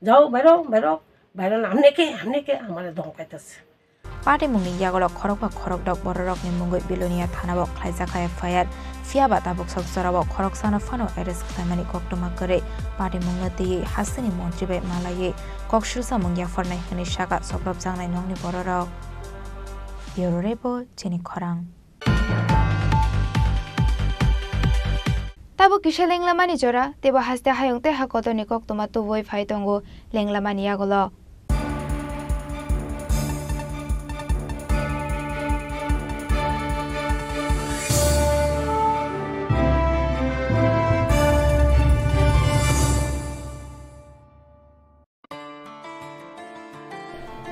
যাও, বেরো, বেরো, বেরো না, আপনি কে, আপনি কে?" আমারে ধমকাইতেছে। Patimungni yagulo khorokba khorokdok bororokni mungwi Bilonia thanao khlaijak F I R, phiyaba tabuk sok jorao khoroksano phano arrest khlaimani koktwma kwrwi. Patimungno twiwi hasteni montri bai malaiwi koksilsamung yapharnai hwnwi saka sobrobjaknai nokni bororok. Bureau Report, Chini Khorang. Abo kisa lenglamani jora, teibo haste hayung tei ha kotorni koktwma tubui phai tongo lenglamani yagulo.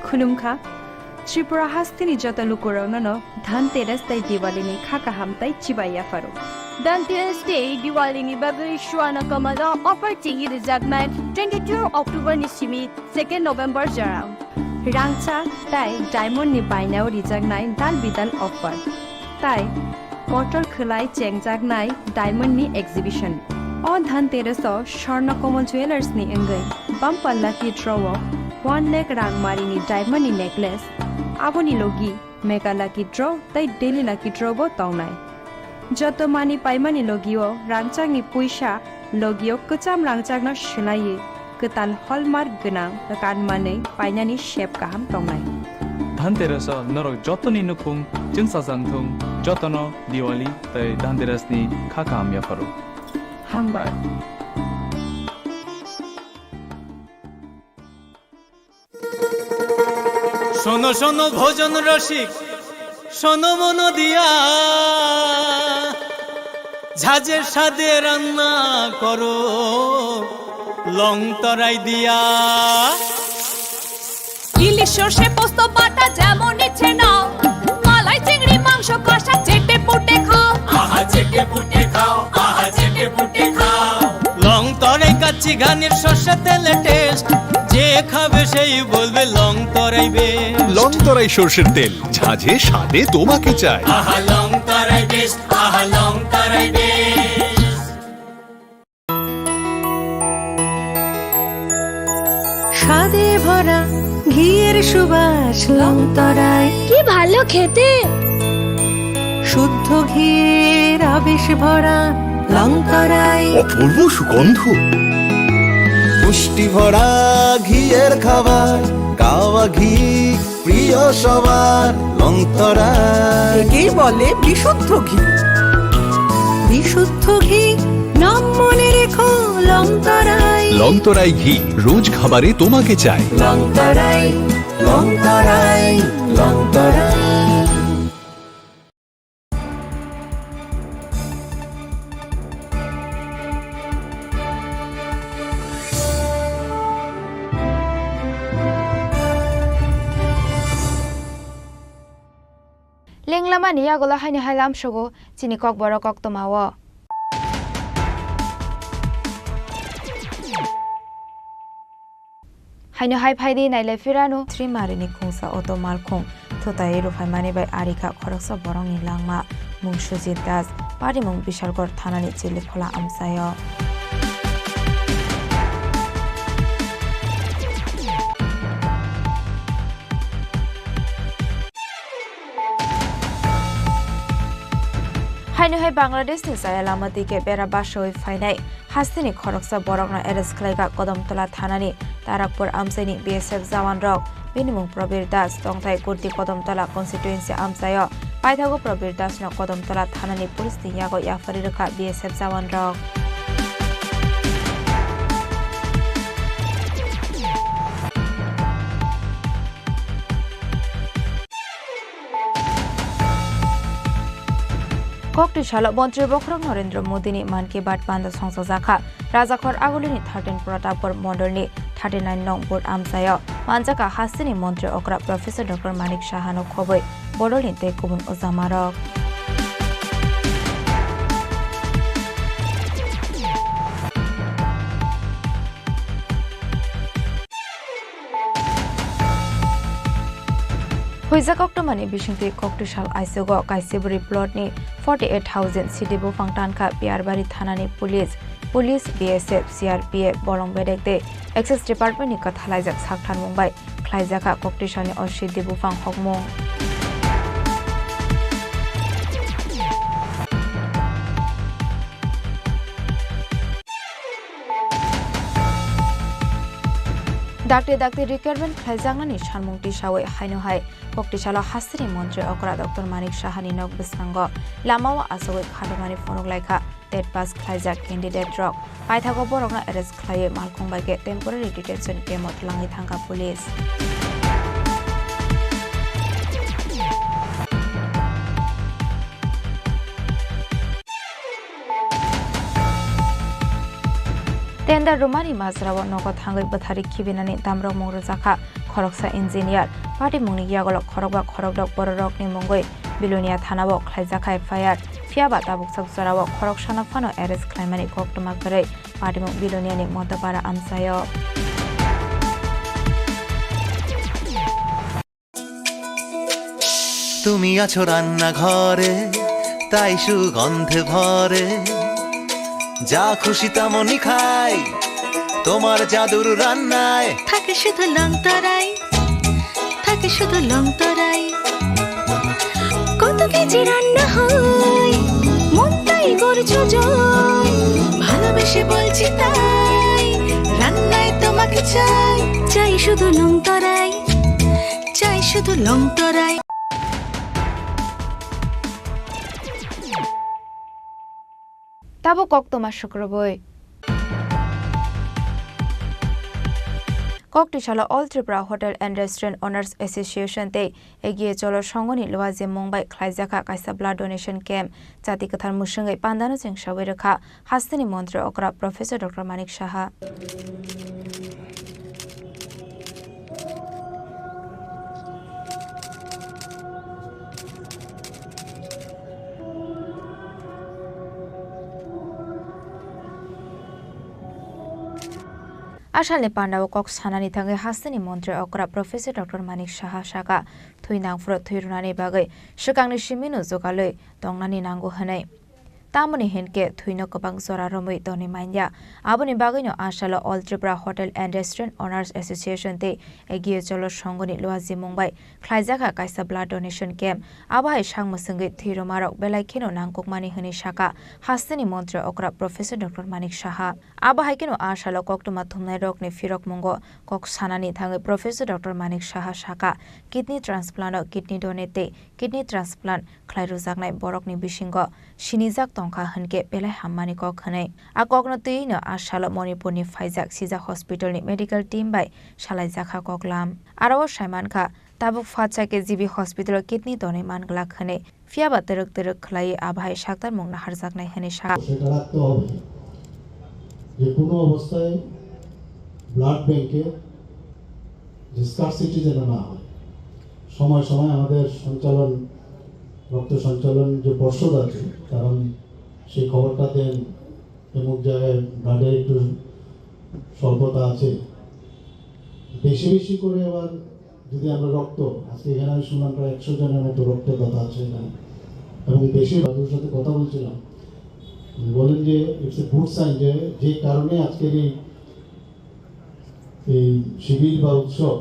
Khulumkha, Tripura hasteni joto lukurokno no Dhanteras tei Diwalini kha kaham tei chibai yapharo. Dhanteras tei Diwalini bagwi Swarna Kamal o offer chengwi rijaknai twenty-two October ni simi second November jora. Rangchak tei diamond ni bainao rijaknai dal bidal offer. Tai kotor khwlai chengjaknai diamond ni exhibition. O Dhanteras o Swarna Kamal Jewellers ni wngwi bumper lucky draw o one lakh rang mari ni diamond ni necklace, aboni logi mega lucky draw tei daily lucky draw bo tongnai. Joto mani paimani logi o rangchak ni puisa logi o kwcham rangchak no swlaiwi kwtal hallmark gwnang kan manwi painani sep kaham tongnai. Dhanteras o norok jotoni nukhung chwngsajak thung, jotono Diwali tei Dhanteras ni kha kaham yapharo. Hambai. শোনো শোনো ভজন রসিক, শোনো মন দিয়া, ঝাঁঝে স্বাদে রান্না করো লং তরাই দিয়া। ইলিশ সর্ষে পোস্ত বাটা যেমন ইচ্ছে নাও, মালাই চিংড়ি মাংস কষা চেটে পুটে খাও। আহা চেটে পুটে খাও, আহা চেটে পুটে খাও। লং তরাই কাচ্চি ঘানির সর্ষে তেলে টেস্ট, যে খাবে সেই বলবে লং তরাই বেস্ট। লং তরাই সর্ষের তেল, ঝাঁঝে স্বাদে তোমাকে চাই। আহা লং তরাই বেস্ট, আহা লং তরাই বেস্ট। স্বাদে ভরা ঘিয়ের সুবাস লং তরাই। কি ভালো খেতে। শুদ্ধ ঘিয়ের আবেশ ভরা লং তরাই। অপূর্ব সুগন্ধ। পুষ্টি ভরা ঘিয়ের খাবার, কাওয়া ঘি প্রিয় সবার লং তরাই। একেই বলে বিশুদ্ধ ঘি। বিশুদ্ধ ঘি, নাম মনে রেখো লং তরাই। লং তরাই ঘি, রোজ খাবারে তোমাকে চাই। লং তরাই, লং তরাই, লং তরাই। Lenglamani yagulo haino hai lamsogo chini kokborok koktwmao. Haino hai phaidi nailai phirano. Srimarini khungsa auto malkhung thutai ruphaimani bai arikha khoroksa borokni langma, mung Sujit Das, parimung Bishalgarh thanani Chiliphola amchaio. Haino hai Bangladeshni chaya lama twi khe bera basowi phainai hasteni khoroksa borokno arrest khlaikha Kodamtola thanani Tarakpur amchaini B S F jawanrok. Bini mung Probir Das, tongthai Kurti Kodamtola constituency amchaio. Paithago Probir Dasno Kodamtola thanani police ni yago yaphari rwkha B S F jawanrok. Kokti salo Montri Bokhorok Narendra Modini Mann Ki Baat panda songchajakha. Rajakhor Agulini thirteen Pratapgarh Mondolni thirty nine nong booth amchaio manjakha hasteni Montri okra Professor Doctor Manik Sahano khobwi Bodolni tei kubun ojamarok. Huijak koktwmani bisingtwi kokti sal aisugo kaisibwrwi plotni forty eight thousand sidi buphang tankha Piyarbari thanani police. Police, B S F, C R P F, bolong bedek tei Excise Department ni kwthalaijak saktharmung bai khlaijakha kokti salni o sidi buphang hokmung. Dakti dakti recruitment khlaijaknani sanmung tisawi haino hai koktisalo hasteni montri okra Doctor Manik Sahani nok bwskango lamao achugwi khatomani phunuk laikha. TET pass khlaijak candidate rok. Paithago borokno arrest khlaiwi malkhung bai khe temporary detention camp o twlangwi thangkha police. Tender rwmani majrao nogo thangwi bwthari khibinani damrokmung rwjakha. Khoroksa engineer, patimungni yagulo khorokba khorokdok bororokni mungwi Bilonia thanao khlaijak F I R. Phiyaba tabuksak jorao khoroksano phano arrest khlaimani koktwma kwrwi patimung Biloniani Motopara amchaio. তুমি আছো রান্নাঘরে, তাই সুগন্ধে ভরে। যা খুশি তেমনই খাই তোমার জাদুর রান্নায়। থাকে শুধু লংতরাই, থাকে শুধু লংতরাই। কত কেজি রান্না হয়, মনটাই করছো জয়। ভালোবেসে বলছি তাই, রান্নায় তোমাকে চাই। চাই শুধু লংতরাই, চাই শুধু লংতরাই। Tabo koktwma sukrubwi. Kok twisalo All Tripura Hotel and Restaurant Owners Association tei Egiye Cholo Songhoni luajimung bai khlaijakha kaisa blood donation camp. Chati kwthar mwswngwi pandano chengsawi rwkha hasteni montri okra Professor Doctor Manik Saha. Asalni pandao kok sanani thangwi hasteni montri okra Professor Doctor Manik Saha saka, thwi nangphuru thwi rwnani bagwi swkangni simino jugalwi tongnani nango hwnwi. Tamoni hinkhe thwino kwbang jora romwi tonwi manya. Aboni bagwino asalo All Tripura Hotel and Restaurant Owners Association tei Egiye Cholo Songhoni luajimung bai khlaijakha kaisa blood donation camp. Abo hai sak mwswngwi thwi rwmarok belai kheno nangkukmani hwnwi saka hasteni montri okra Professor Doctor Manik Saha. Abo hai kheno asalo koktwma thumnairokni phirokmungo kok sanani thangwi Professor Doctor Manik Saha saka, kidney transplant o kidney donate tei kidney transplant khlai rwjaknai borokni bisingo sinijak tongkha hwnkhe belai hammani kok hwnwi. A kokno twiwino a salo Manipurni phaijak Sija Hospitalni medical team bai salaijakha koklam. Aro o saimankha, tabuk phatsa khe G B Hospital-o kidney donwi man glak hwnwi, phiyaba twrwk twrwk khlaiwi a bahai saktarmung naharjaknai hwnwi sa. সেটা রাখতে হবে যে কোনো অবস্থায় ব্লাড ব্যাংকে যে স্কারসিটি যেন না হয়। সময় সময় আমাদের সঞ্চালন, রক্ত সঞ্চালন যে পর্ষদ আছে, তারা সেই খবরটা দেন, অমুক জায়গায় ব্লাডের একটু স্বল্পতা আছে। বেশি বেশি করে আবার যদি আমরা রক্ত, আজকে এখানে আমি শুনলাম প্রায় একশো জনের মতো রক্তদাতা আছে এখানে, এবং বেশি বাবুর সাথে কথা বলছিলাম, উনি বলেন যে ইটস এ গুড সাইন, যে যে কারণে আজকের এই, এই শিবির বা উৎসব,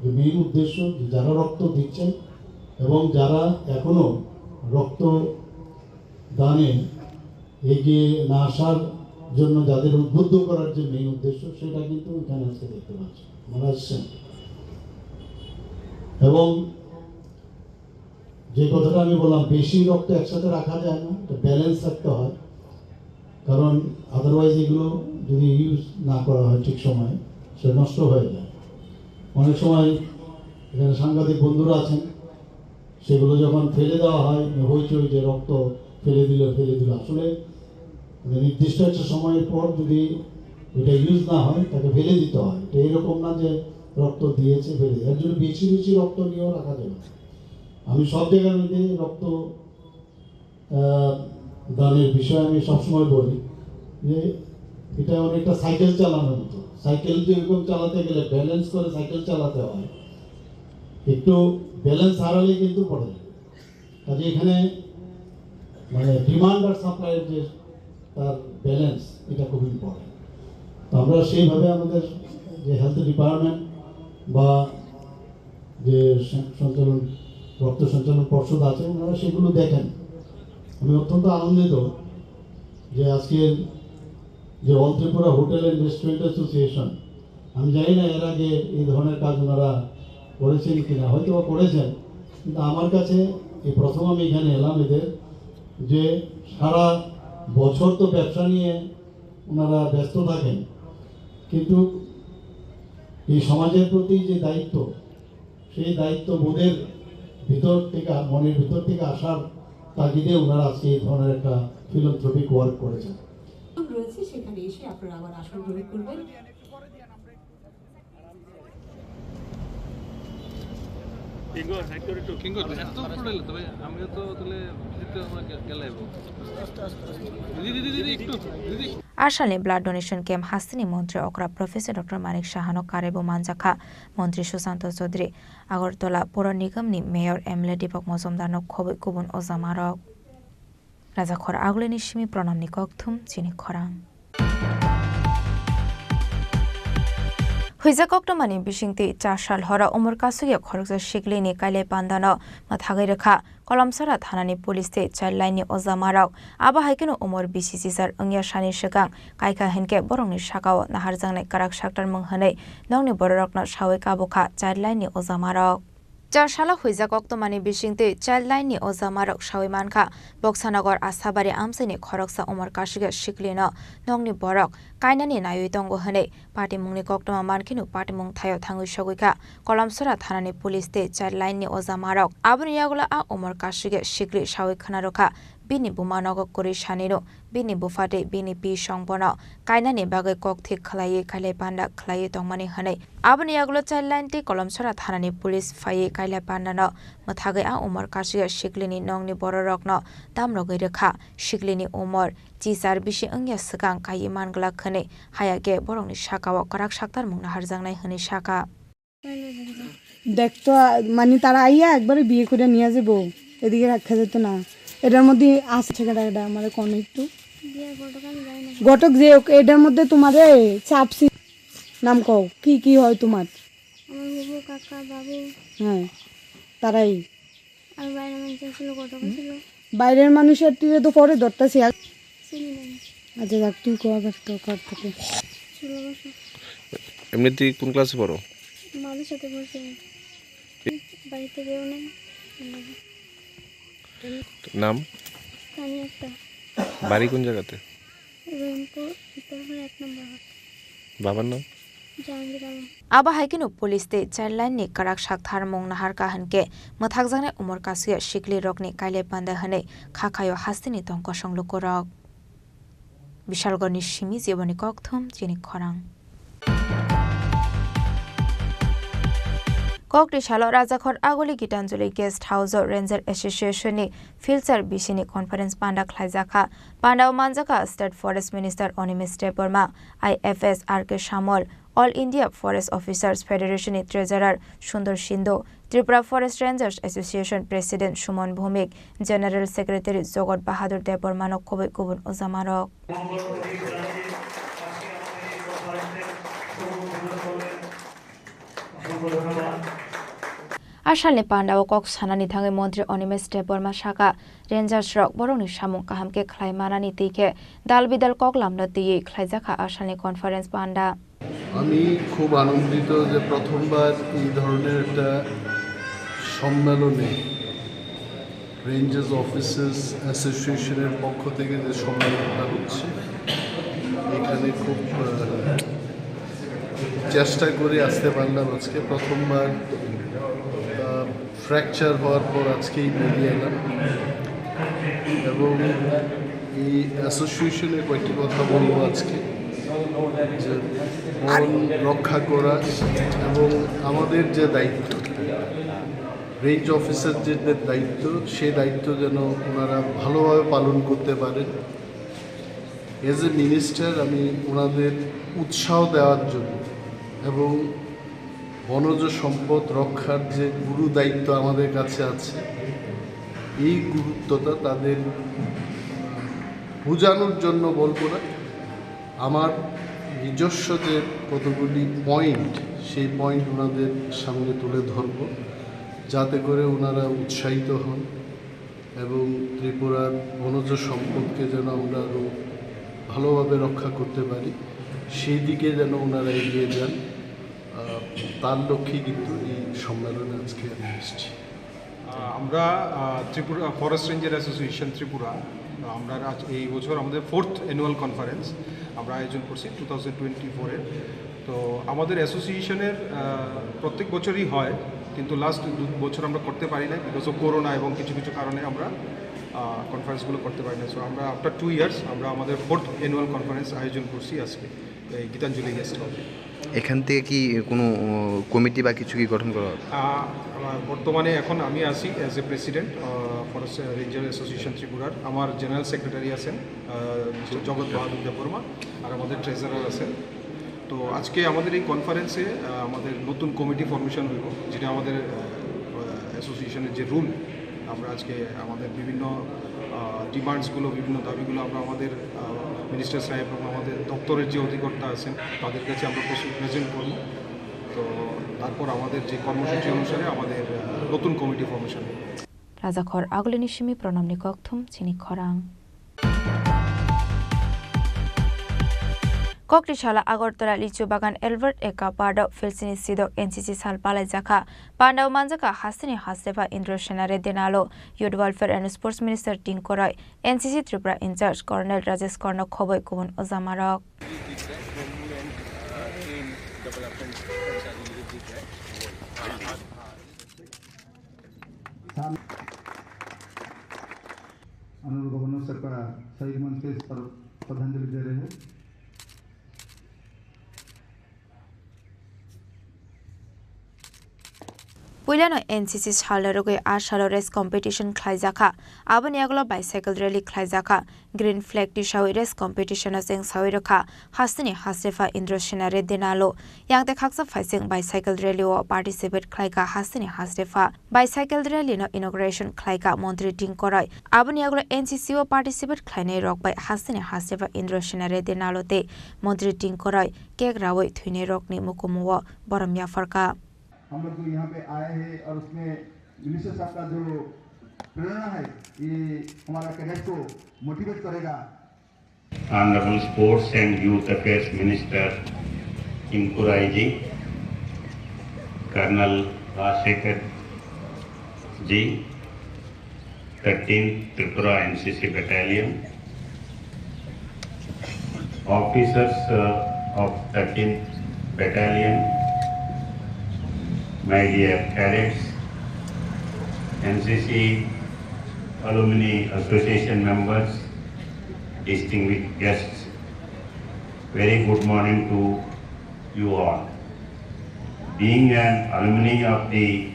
যে মেইন উদ্দেশ্য যে যারা রক্ত দিচ্ছেন এবং যারা এখনো রক্ত দানে এগিয়ে না আসার জন্য যাদের উদ্বুদ্ধ করার যে মেইন উদ্দেশ্য, সেটা কিন্তু এখানে আজকে দেখতে পাচ্ছি, ওনারা এসছেন। এবং যে কথাটা আমি বললাম, বেশি রক্ত একসাথে রাখা যায় না, এটা ব্যালেন্স রাখতে হয়, কারণ আদারওয়াইজ এগুলো যদি ইউজ না করা হয় ঠিক সময়ে, সেটা নষ্ট হয়ে যায়। অনেক সময় এখানে সাংবাদিক বন্ধুরা আছেন, সেগুলো যখন ফেলে দেওয়া হয়, হইচই যে রক্ত ফেলে দিল, ফেলে দিল, আসলে মানে নির্দিষ্ট একটা সময়ের পর যদি এটা ইউজ না হয়, তাকে ফেলে দিতে হয়। এটা এরকম না যে রক্ত দিয়েছে, ফেলে দেয়। এর জন্য বেশি বেশি রক্ত নিয়েও রাখা যাবে না। আমি সব জায়গার মধ্যে রক্ত আহ, দানের বিষয়ে আমি সবসময় বলি যে এটা অনেকটা সাইকেল চালানোর মতো। সাইকেল যেরকম চালাতে গেলে ব্যালেন্স করে সাইকেল চালাতে হয়, একটু ব্যালেন্স হারালে কিন্তু পড়ে যায়। কাজে এখানে মানে ডিমান্ড আর সাপ্লাইয়ের যে তার ব্যালেন্স, এটা খুব ইম্পর্টেন্ট। তো আমরা সেইভাবে আমাদের যে হেলথ ডিপার্টমেন্ট বা যে সঞ্চালন, রক্ত সঞ্চালন পর্ষদ আছে, ওনারা সেগুলো দেখেন। আমি অত্যন্ত আনন্দিত যে আজকের যে all Tripura hotel and restaurant association, আমি জানি না এর আগে এই ধরনের কাজ ওনারা করেছেন কিনা, হয়তো বা করেছেন, কিন্তু আমার কাছে এই প্রথম আমি এখানে এলাম এদের, যে সারা বছর তো ব্যবসা নিয়ে ওনারা ব্যস্ত থাকেন, কিন্তু এই সমাজের প্রতি যে দায়িত্ব, সেই দায়িত্ব বোধের ভিতর থেকে, মনের ভিতর থেকে আসার তাগিদে ওনারা আজকে এই ধরনের একটা ফিলান্থ্রপিক ওয়ার্ক করেছেন। রয়েছে, সেখানে এসে আপনারা আবার আসন গ্রহণ করবেন। কিঙ্গো, সাইড করে একটু। কিঙ্গো, এত ফটো নিলে তো ভাই, আমিও তো তাহলে ভিতরে আমার গে-, গেলে আইবো। দিদি, দিদি, দিদি, একটু, দিদি। Asalni blood donation camp hasteni montri okra Professor Doctor Manik Sahano karebo manjakha montri Susanto Chaudhary, Agartala Pura Nigamni Mayor M L A Deepak Mojumdarno khobwi kubun ojamarok. Rajakhor Agulini simi Pranamni kokthum chini khorang. Huijak koktwmani bisingtwi char sal horo umor kasugya khoroksa siklini kailai pandano mwthagwi rwkha Kolomsora thanani police tei child line ni ojamarok. Abo hai kheno umor bisi chisar wngya sani swkang kaikha hinkhe borokni sakao naharjaknai kwrak saktarmung hwnwi nokni bororokno sawi kabukha child line ni ojamarok. Char sala huijak koktwmani bisingtwi child line ni ojamarok sawi mankha, Boksanagar Asabari amchaini khoroksa umor kasugya siklino nokni borok kainani naiwi tongo hwnwi patimungni koktwma mankheno patimung thaio thangwi sogwikha Kolomsora thanani police tei child line ni ojamarok. Aboni yagulo a umor kasugya sikli sawi khwnarwkha bini buma nogo kwrwi sanino. Bini bupha tei bini pi song bono kainani bagwi kok thik khlaiwi kailai panda khlaiwi tongmani hwnwi. Aboni yagulo child line tei Kolomsora thanani police phaiwi kailai pandano mwthagwi a umor kasugya siklini nokni bororokno damrogwi rwkha. Siklini umor chichar bisi wngya swkang kaiwi man glak hwnwi, haya khe borokni sakao kwrak saktarmung naharjaknai hwnwi sakha. দেখতো, আ, মানে, তারা আইয়া একবারে বিয়ে করে নিয়ে যাবো, এদিকে রাখা যেত না। এটার মধ্যে আছে ছেঁকা টাকাটা, আমারে কোন একটু? বিয়ের ঘটক আমি জানি না। ঘটক যে হোক, এটার মধ্যে তোমারে চাপসি নাম কও, কি কি হয় তোমার? আমার হবু, কাকা, বাবু। হ্যাঁ, তারাই। আর বাইরে মানুষ ছিল, ঘটক ছিল। বাইরের মানুষের তুই তো পরে ধরতেছি। চিনি না। আচ্ছা, যাক, তুই কো আবার তো কর তোকে। ষোলো বছর। এমনি তুই কোন ক্লাসে পড়ো? মাদের সাথে পড়ছি। বাড়িতে কেউ নেই। নাম? তানিয়া আক্তার। বাড়ি কোন জায়গাতে? রহিমপুর, উত্তরপাড়া এক নম্বর ঘর। বাবার নাম? জাহাঙ্গীর Alam. Abo hai kheno police tei child line ni kwrak saktharmung naharkha hinkhe mwthakjaknai umor kasugya sikli rokni kailai panda hwnwi khakhaio hasteni tong kosong lukurok. Bishalgarni simi Jiboni kokthum chini khorang. Kokri salo Rajakhor Aguli Gitanjali Guest House o Ranger Association ni Philchar bisini conference panda khlaijakha. Pandao manjakha State Forest Minister Animesh Debbarma, I F S R K Shyamol, All India Forest Officers Federation ni Treasurer Sundar Sindhu, Tripura Forest Rangers Association President Suman Bhumik, General Secretary Jogot Bahadur Debbarma no khobwi kubun ojamarok. A salni pandao kok sanani thangwi Montri Animesh Debbarma sakha, Rangers rok borokni samung kaham khe khlai manani twi khe dal bidal kok lamno twiwi khlaijakha a salni conference panda. আমি খুব আনন্দিত যে প্রথমবার এই ধরনের একটা সম্মেলনে rangers officers অ্যাসোসিয়েশনের পক্ষ থেকে যে সম্মেলনটা হচ্ছে, এখানে খুব, আহ, চেষ্টা করে আসতে পারলাম আজকে। প্রথমবার, আহ, ফ্র্যাকচার হওয়ার পর আজকেই বেরিয়ে এলাম। এবং এই অ্যাসোসিয়েশনের কয়েকটি কথা বলবো আজকে, যে বন রক্ষা করা এবং আমাদের যে দায়িত্ব, রেঞ্জ অফিসারদের দায়িত্ব, সেই দায়িত্ব যেন ওনারা ভালোভাবে পালন করতে পারেন। এজ এ মিনিস্টার আমি ওনাদের উৎসাহ দেওয়ার জন্য এবং বনজ সম্পদ রক্ষার যে গুরু দায়িত্ব আমাদের কাছে আছে, এই গুরুত্বটা তাদের বোঝানোর জন্য বলবো না। আমার নিজস্ব যে কতগুলি পয়েন্ট, সেই পয়েন্ট ওনাদের সামনে তুলে ধরবো, যাতে করে ওনারা উৎসাহিত হন এবং ত্রিপুরার বনজ সম্পদকে যেন আমরা আরও ভালোভাবে রক্ষা করতে পারি, সেই দিকে যেন ওনারা এগিয়ে যান। আহ, তার লক্ষ্যেই কিন্তু এই সম্মেলনে আজকে আমি এসেছি। আহ, আমরা, ah, Tripura forest ranger association Tripura, ah, আমরা আজ এই বছর আমাদের ফোর্থ অ্যানুয়াল কনফারেন্স আমরা আয়োজন করছি টু থাউজেন্ড টোয়েন্টি ফোরের। তো আমাদের অ্যাসোসিয়েশনের প্রত্যেক বছরই হয়, কিন্তু লাস্ট দু বছর আমরা করতে পারি না বিকজ অফ করোনা এবং কিছু কিছু কারণে আমরা কনফারেন্সগুলো করতে পারি না। সো আমরা আফটার টু ইয়ার্স আমরা আমাদের ফোর্থ অ্যানুয়াল কনফারেন্স আয়োজন করছি আজকে এই গীতাঞ্জলি গেস্ট হাউসে। এখান থেকে কি কোনো কমিটি বা কিছু কি গঠন করা হবে? আহ, আমার বর্তমানে এখন আমি আছি as a president forest ranger association ত্রিপুরার। আমার জেনারেল সেক্রেটারি আছেন মিস্টার জগৎ বাহাদুর দেববর্মা, আর আমাদের ট্রেজারার আছেন। তো আজকে আমাদের এই কনফারেন্সে আহ, আমাদের নতুন কমিটি ফর্মেশন হইব, যেটা আমাদের অ্যাসোসিয়েশনের যে রুল, আমরা আজকে আমাদের বিভিন্ন ডিমান্ডসগুলো, বিভিন্ন দাবিগুলো আমরা আমাদের মিনিস্টার সাহেব এবং আমাদের দপ্তরের যে অধিকর্তা আছেন তাদের কাছে আমরা প্রস্তুত প্রেজেন্ট করব। তো তারপর আমাদের যে কর্মসূচি অনুসারে আমাদের আহ, নতুন কমিটি ফর্মেশন হবে। Rajakhor agulini simi pranamni kokthum chini khorang. Kokri sala Agartala Lichu Bagan Albert Eka Pardo Filsini Sidok N C C sal palaijakha. Pandao manjaka hasteni hastepha Indra Senare Denalo, Youth Welfare and Sports Minister Tingkoroi, N C C Tripura in-charge Colonel Rajesh Korno khoboi kubun ojamarok. Honorable Governor sir ka sahib manch pe sar-, shraddhanjali de rahe hain. Puilano N C C salni rwgwi a salo race competition khlaijakha. Aboni yagulo bicycle rally khlaijakha. Green flag tisawi race competition-o chengsawi rwkha hasteni hastepha Indra Senare Denalo. Yang tei khaksa phaising bicycle rally-o participate khlaikha hasteni hastepha. Bicycle rally-no inauguration khlaikha Montri Tingkoroi. Aboni yagulo N C C-o participate khlainai rok bai hasteni hastepha Indra Senare Denalo tei Montri Tingkoroi cake rawi thwinai rokni mukumungo borom yapharkha. हम लोग जो यहाँ पे आए हैं और उसमें मिनिस्टर साहब का जो प्रेरणा है, ये हमारा कैडेट को मोटिवेट करेगा। Honorable Sports and Youth Affairs Minister Tingkoroi ji, Colonel Rajshekhar ji, thirteenth Tripura N C C Battalion, officers uh, of thirteenth Battalion, my dear cadets, N C C Alumni Association members, distinguished guests, very good morning to you all. Being an alumni of the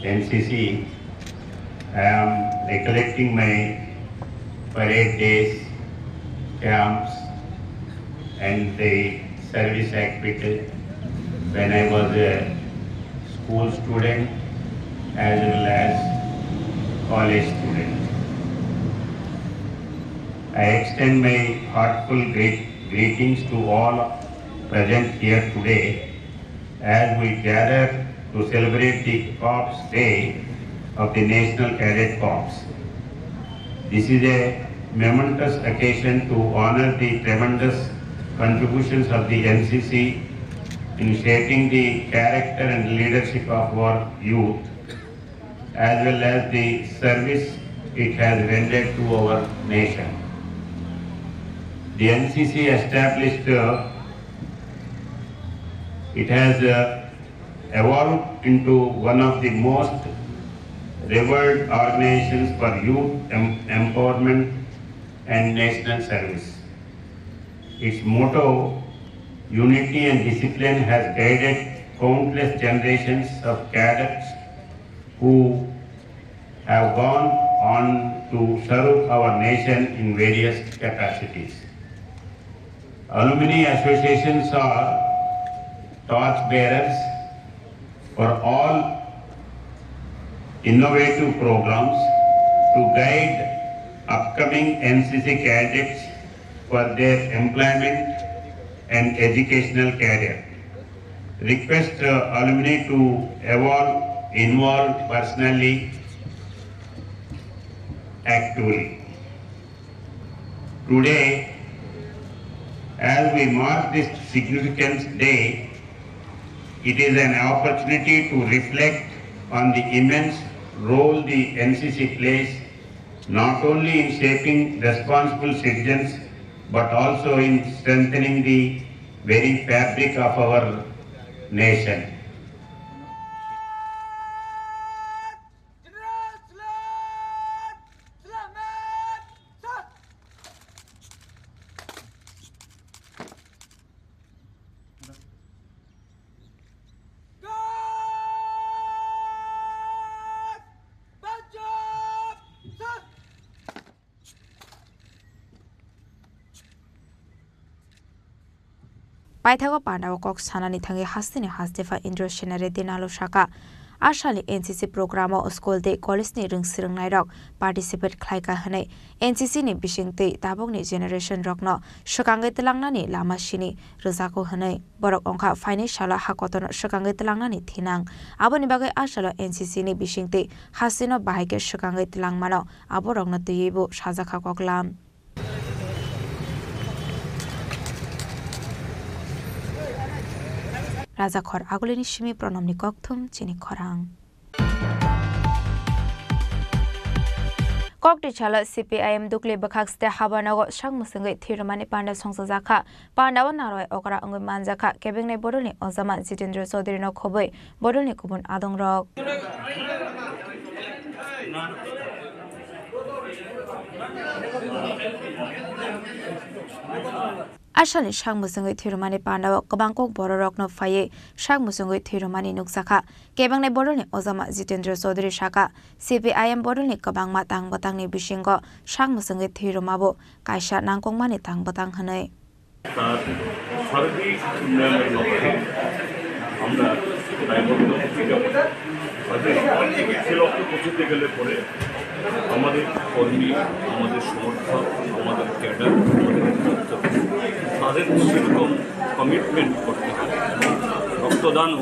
N C C, I am recollecting my parade days, camps, and the service activity when I was a school student as well as college student. I extend my heartfelt greet-, greetings to all present here today as we gather to celebrate the Corps Day of the National Cadet Corps. This is a momentous occasion to honor the tremendous contributions of the N C C in shaping the character and leadership of our youth, as well as the service it has rendered to our nation. The N C C established, uh, it has, uh, evolved into one of the most revered organizations for youth em-, empowerment and national service. Its motto, "Unity and discipline," has guided countless generations of cadets who have gone on to serve our nation in various capacities. Alumni associations are torch bearers for all innovative programs to guide upcoming N C C cadets for their employment and educational career. Request, uh, alumni to evolve, involve personally, actively. Today, as we mark this significant day, it is an opportunity to reflect on the immense role the N C C plays not only in shaping responsible citizens but also in strengthening the very fabric of our nation. Paithago pandao kok sanani thangwi hasteni hastepha Indra Sena Reddy Nalu saka, a salni N C C programo school tei college ni rwngswrwngnairok participate khlaika hwnwi N C C ni bisingtwi tabukni generation rokno swkangwi twlangnani lama sini rwjago hwnwi. Borok wngkha phainai salo ha kotorno swkangwi twlangnani thinang. Aboni bagwi a salo N C C ni bisingtwi hasteno bahai khe swkangwi twlangmano, aborokno twiwibo sajakha koklam. Rajakhor Agulini simi Pronomni kokthum chini khorang. Kokti salo C P I M Dukli bwkhak ste habanogo sak mwswngwi thwirwmani panda songchajakha. Pandao narwai okra wngwi manjakha. Kebengni bodolni ojama Jitendra Chaudhary no khobwi bodolni kubun adongrok. A salni sak mwswngwi thwirwmani pandao kwbang kok bororokno phaiwi sak mwswngwi thwirwmani nukjakha. Kebengni bodolni ojama Jitendra Chaudhary saka, C P I M bodolni kwbangma tang bwtangni bisingo sak mwswngwi thwirwmabo kaisa nangkukmani tang bwtang hwnwi. তার সার্বিক উন্নয়নের লক্ষ্যে আমরা দায়বদ্ধ হতে যাব। কাজেই সে লক্ষ্যে পৌঁছতে গেলে পরে আমাদের কর্মী, আমাদের সমর্থক, আমাদের ক্যাডার, আমাদের নেতৃত্ব, তাদের সেরকম কমিটমেন্ট করতে হবে। রক্তদানও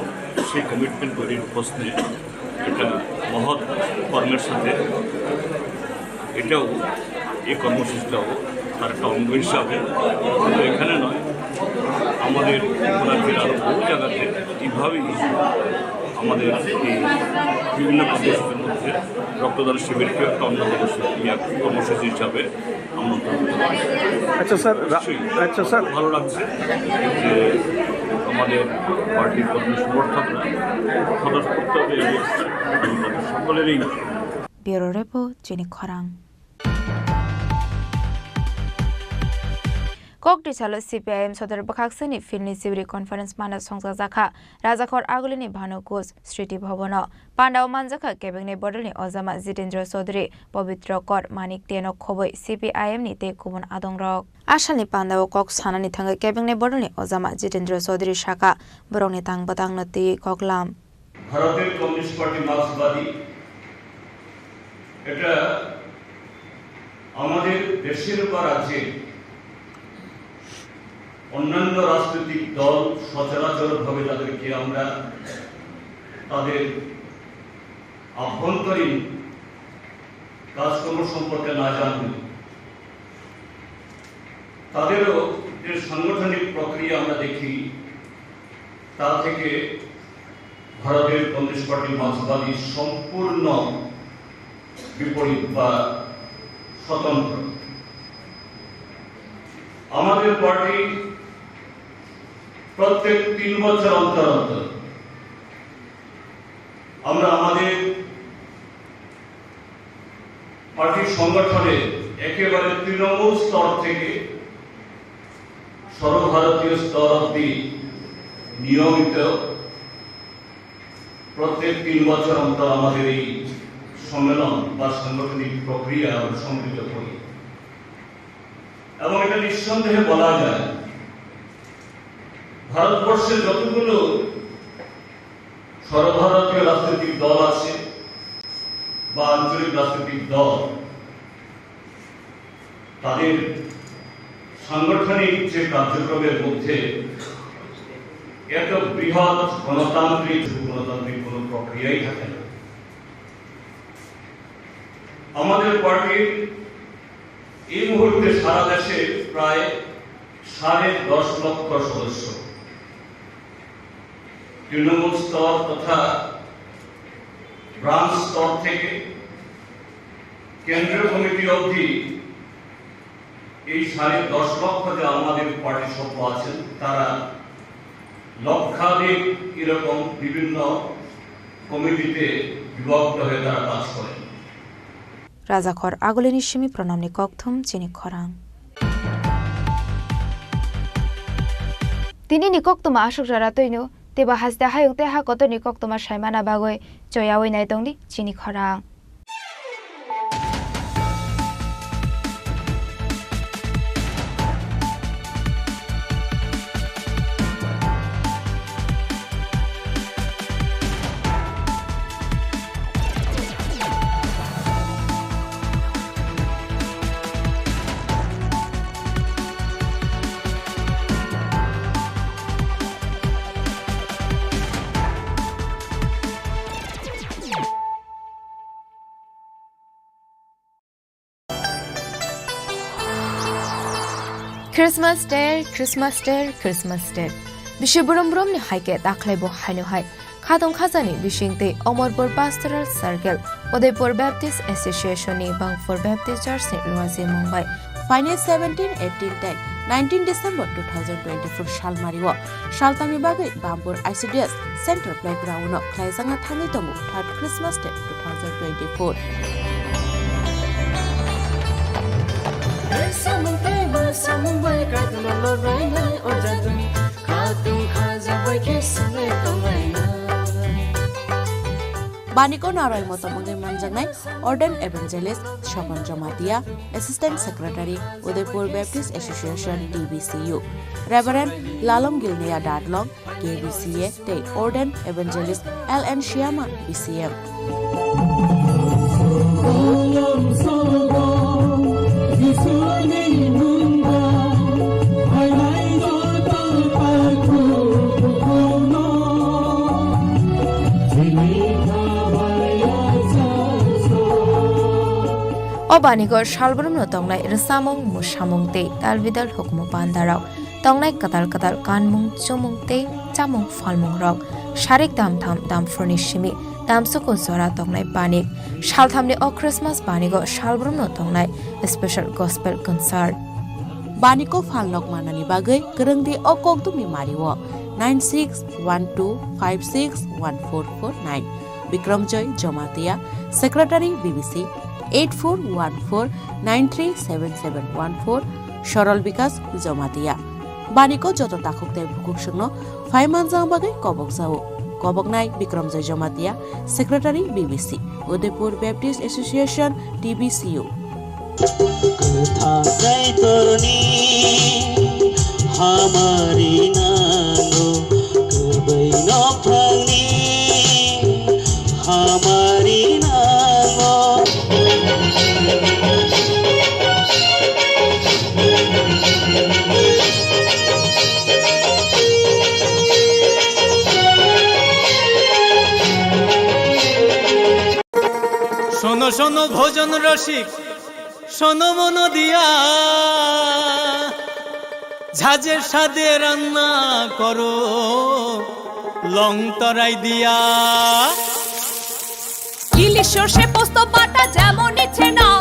সেই কমিটমেন্ট তৈরির প্রশ্নে একটা মহৎ কর্মের সাথে এটাও, এই কর্মসূচিটাও তার একটা অঙ্গ হিসাবে শুধু এখানে নয়, আমাদের ত্রিপুরা রাজ্যের আরও বহু জায়গাতে এইভাবেই আমাদের এই বিভিন্ন কর্মসূচির মধ্যে রক্তদান শিবিরকেও একটা অন্যতম ইয়া কর্মসূচি হিসাবে আমন্ত্রণ জানাই। আচ্ছা স্যার, রা-, নিশ্চয়ই আচ্ছা স্যার। ভালো লাগছে যে আমাদের পার্টির কর্মী সমর্থকরা স্বতঃস্ফূর্তভাবে এগিয়ে আসছে। আমি তাদের সকলেরই Bureau Report, Chini Khorang. Kokti salo C P I M sodor bwkhaksani field ni sibri conference mana songchajakha Rajakhor Agulini Bhanu Kuch Sriti Bhavan o. Pandao manjakha kebengni bodolni ojama Jitendra Chaudhary, Pabitra Kor, Manik Teno khoboi C P I M ni tei kubun adongrok. A salni pandao kok sanani thangwi kebengni bodolni ojama Jitendra Chaudhary saka, borokni tang bwtangno twiwi koklam. ভারতের communist party মার্ক্সবাদী, এটা আমাদের দেশের বা রাজ্যে অন্যান্য রাজনৈতিক দল সচরাচরভাবে তাদেরকে আমরা তাদের আভ্যন্তরীণ কাজকর্ম সম্পর্কে না জানলেও তাদেরও যে সাংগঠনিক প্রক্রিয়া আমরা দেখি, তা থেকে ভারতের কমিউনিস্ট পার্টি মার্ক্সবাদী সম্পূর্ণ বিপরীত বা স্বতন্ত্র। আমাদের পার্টি প্রত্যেক তিন বছর অন্তর অন্তর আমরা আমাদের পার্টির সংগঠনে একেবারে তৃণমূল স্তর থেকে সর্বভারতীয় স্তর অবধি নিয়মিত প্রত্যেক তিন বছর অন্তর আমাদের এই সম্মেলন বা সাংগঠনিক প্রক্রিয়া আমরা সংগঠিত করি। এবং এটা নিঃসন্দেহে বলা যায়, ভারতবর্ষে যতগুলো সর্বভারতীয় রাজনৈতিক দল আছে বা আঞ্চলিক রাজনৈতিক দল, তাদের সাংগঠনিক যে কার্যক্রমের মধ্যে এত বৃহৎ গণতান্ত্রিক, গণতান্ত্রিক কোনো প্রক্রিয়াই থাকে না। আমাদের পার্টির এই মুহূর্তে সারা দেশে প্রায় সাড়ে দশ লক্ষ সদস্য। তৃণমূল স্তর তথা ব্রাঞ্চ স্তর থেকে কেন্দ্রীয় কমিটি অবধি এই সাড়ে দশ লক্ষ যে আমাদের পার্টির সভ্য আছেন, তারা লক্ষাধিক এরকম বিভিন্ন কমিটিতে বিভক্ত হয়ে তারা কাজ করেন। Rajakhor Agulini simi pranamni kokthum chini khorang. Tini ni koktwma aswk jora twino teibo haste hayung tei ha kotor ni koktwma saimana bagwi choyawi nai tongdi chini khorang. Christmas Day, Christmas Day, Christmas Day. Bisi brum brum ni hai khe dakhwlai bo haino hai khatong khajani bising tei Omorpur Pastoral Circle, Udaipur Baptist Association ni Bangpur Baptist Church ni luaji mung bai. Final seventeen, eighteen tei nineteen December two thousand twenty-four salmari o Saltamni bagwi Bampur I C D S Central Playground-o khlaijakna thangwi tongo third Christmas Day two thousand twenty-four. Baniko naroi motom wngwi manjaknai Ordained Evangelist Sokon Jamatia, Assistant Secretary, Udaipur Baptist Association, T B C U, Reverend Lalom Gilneya Dadlong, K B C A, tei Ordained Evangelist L N Shyama, B C M. O baniko salbrumno tongnai rwchapmung, mwsamung tei talbidal hukumu pandarok tongnai kwtal kwtal kanmung, chumung tei chamung phalmungrok sarik damtham damphurni simi damsuku jora tongnai banik. Salthamni o Christmas banigo salbrumno tongnai special gospel concert. Baniko phalnok manani bagwi kwrwngdi o kokdumni mario nine six one two five six one four four nine. Bikramjoy Jamatia, Secretary B B C, eight four one four nine three seven seven one four, Sorol Bikash Jamatia. Baniko joto takhuk tei bukhuk songno phai manjak bagwi kobok jao. Koboknai Bikramjoy Jamatia, Secretary B B C, Udaipur Baptist Association, T B C U. Kwthang Kaitorni hamari nango, kwbai nokphangni hamari nango. শোনো শোনো ভজন রসিক, শোনো মন দিয়া, ঝাঁঝের স্বাদে রান্না করো লং তরাই দিয়া। ইলিশ সর্ষে পোস্ত বাটা যেমন ইচ্ছে নাও,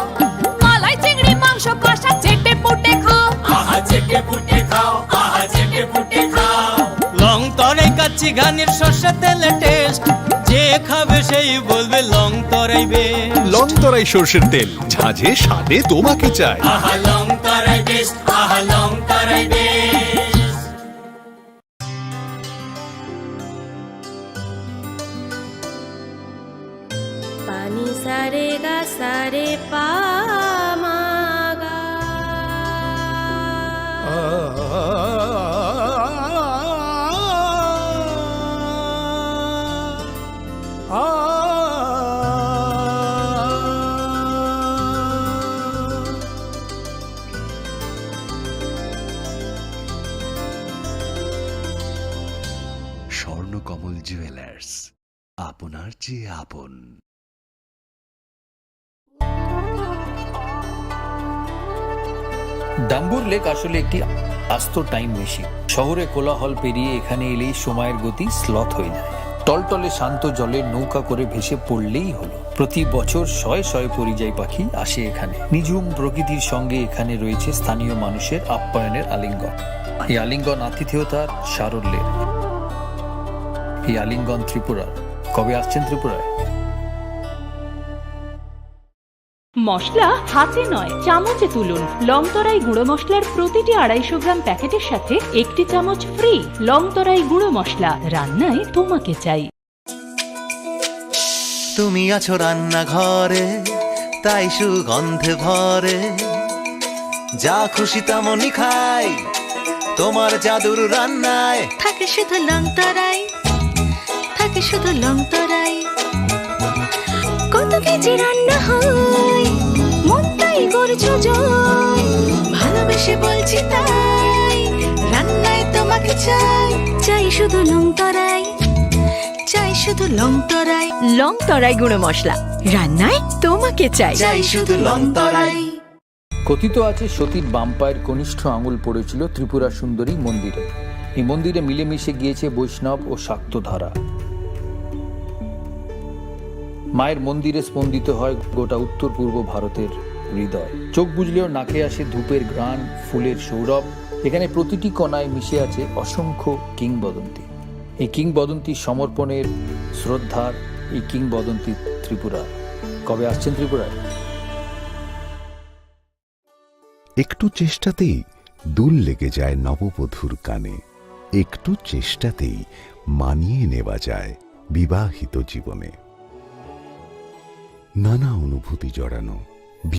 মালাই চিংড়ি মাংস কষা চেটে পুটে খাও। আহা চেটে পুটে খাও, আহা চেটে পুটে খাও। লং তরাই কাচ্চি ঘানির সর্ষে তেলে টেস্ট, যে খাবে সেই বলবে লং তরাই বেস্ট। লং তরাই সর্ষের তেল, ঝাঁঝে স্বাদে তোমাকে চাই। আহা লং তরাই বেস্ট, আহা Long Tarai best. Pani sare ga sare pa ma ga. Swarnakamal jewellers, আপনার চেয়ে আপন। ডাম্বুর লেক আসলে একটি আস্ত টাইম মেশিন। শহরে কোলাহল পেরিয়ে এখানে এলেই সময়ের গতি স্লথ হয়ে যায়। টলটলে শান্ত জলে নৌকা করে ভেসে পড়লেই হলো। প্রতি বছর শয়ে শয়ে পরিযায়ী পাখি আসে এখানে। নিঝুম প্রকৃতির সঙ্গে এখানে রয়েছে স্থানীয় মানুষের আপ্যায়নের আলিঙ্গন। এই আলিঙ্গন আতিথেয়তার সারল্যের। এই আলিঙ্গন ত্রিপুরার। কবে আসছেন ত্রিপুরায়? মশলা হাতে নয়, চামচে তুলুন। লং তরাই গুঁড়ো মশলার প্রতিটি আড়াইশো গ্রাম প্যাকেটের সাথে একটি চামচ ফ্রি। লং তরাই গুঁড়ো মশলা, রান্নায় তোমাকে চাই। তুমি আছো রান্নাঘরে, তাই সুগন্ধে ভরে। যা খুশি তেমনই খাই, তোমার জাদুর রান্নায়। থাকে শুধু লং তরাই, থাকে শুধু লং তরাই। কত কেজি রান্না হয়, মন তাই করছো জয়। ভালোবেসে বলছি তাই, রান্নায় তোমাকে চাই। চাই শুধু লং তরাই, চাই শুধু লং তরাই। লং তরাই গুঁড়ো মশলা, রান্নায় তোমাকে চাই। চাই শুধু লং তরাই। কথিত আছে, সতীর বাম পায়ের কনিষ্ঠ আঙুল পড়েছিল ত্রিপুরা সুন্দরী মন্দিরে। এই মন্দিরে মিলেমিশে গিয়েছে বৈষ্ণব ও শাক্ত ধারা। মায়ের মন্দিরে স্পন্দিত হয় গোটা উত্তর পূর্ব ভারতের হৃদয়। চোখ বুজলেও নাকে আসে ধূপের ঘ্রাণ, ফুলের সৌরভ। এখানে প্রতিটি কণায় মিশে আছে অসংখ্য কিংবদন্তি। এই কিংবদন্তি সমর্পণের, শ্রদ্ধার, এই কিংবদন্তি ত্রিপুরা। কবে আসছেন ত্রিপুরায়? একটু চেষ্টাতেই দুল লেগে যায় নববধূর কানে। একটু চেষ্টাতেই মানিয়ে নেওয়া যায় বিবাহিত জীবনে। নানা অনুভূতি জড়ানো,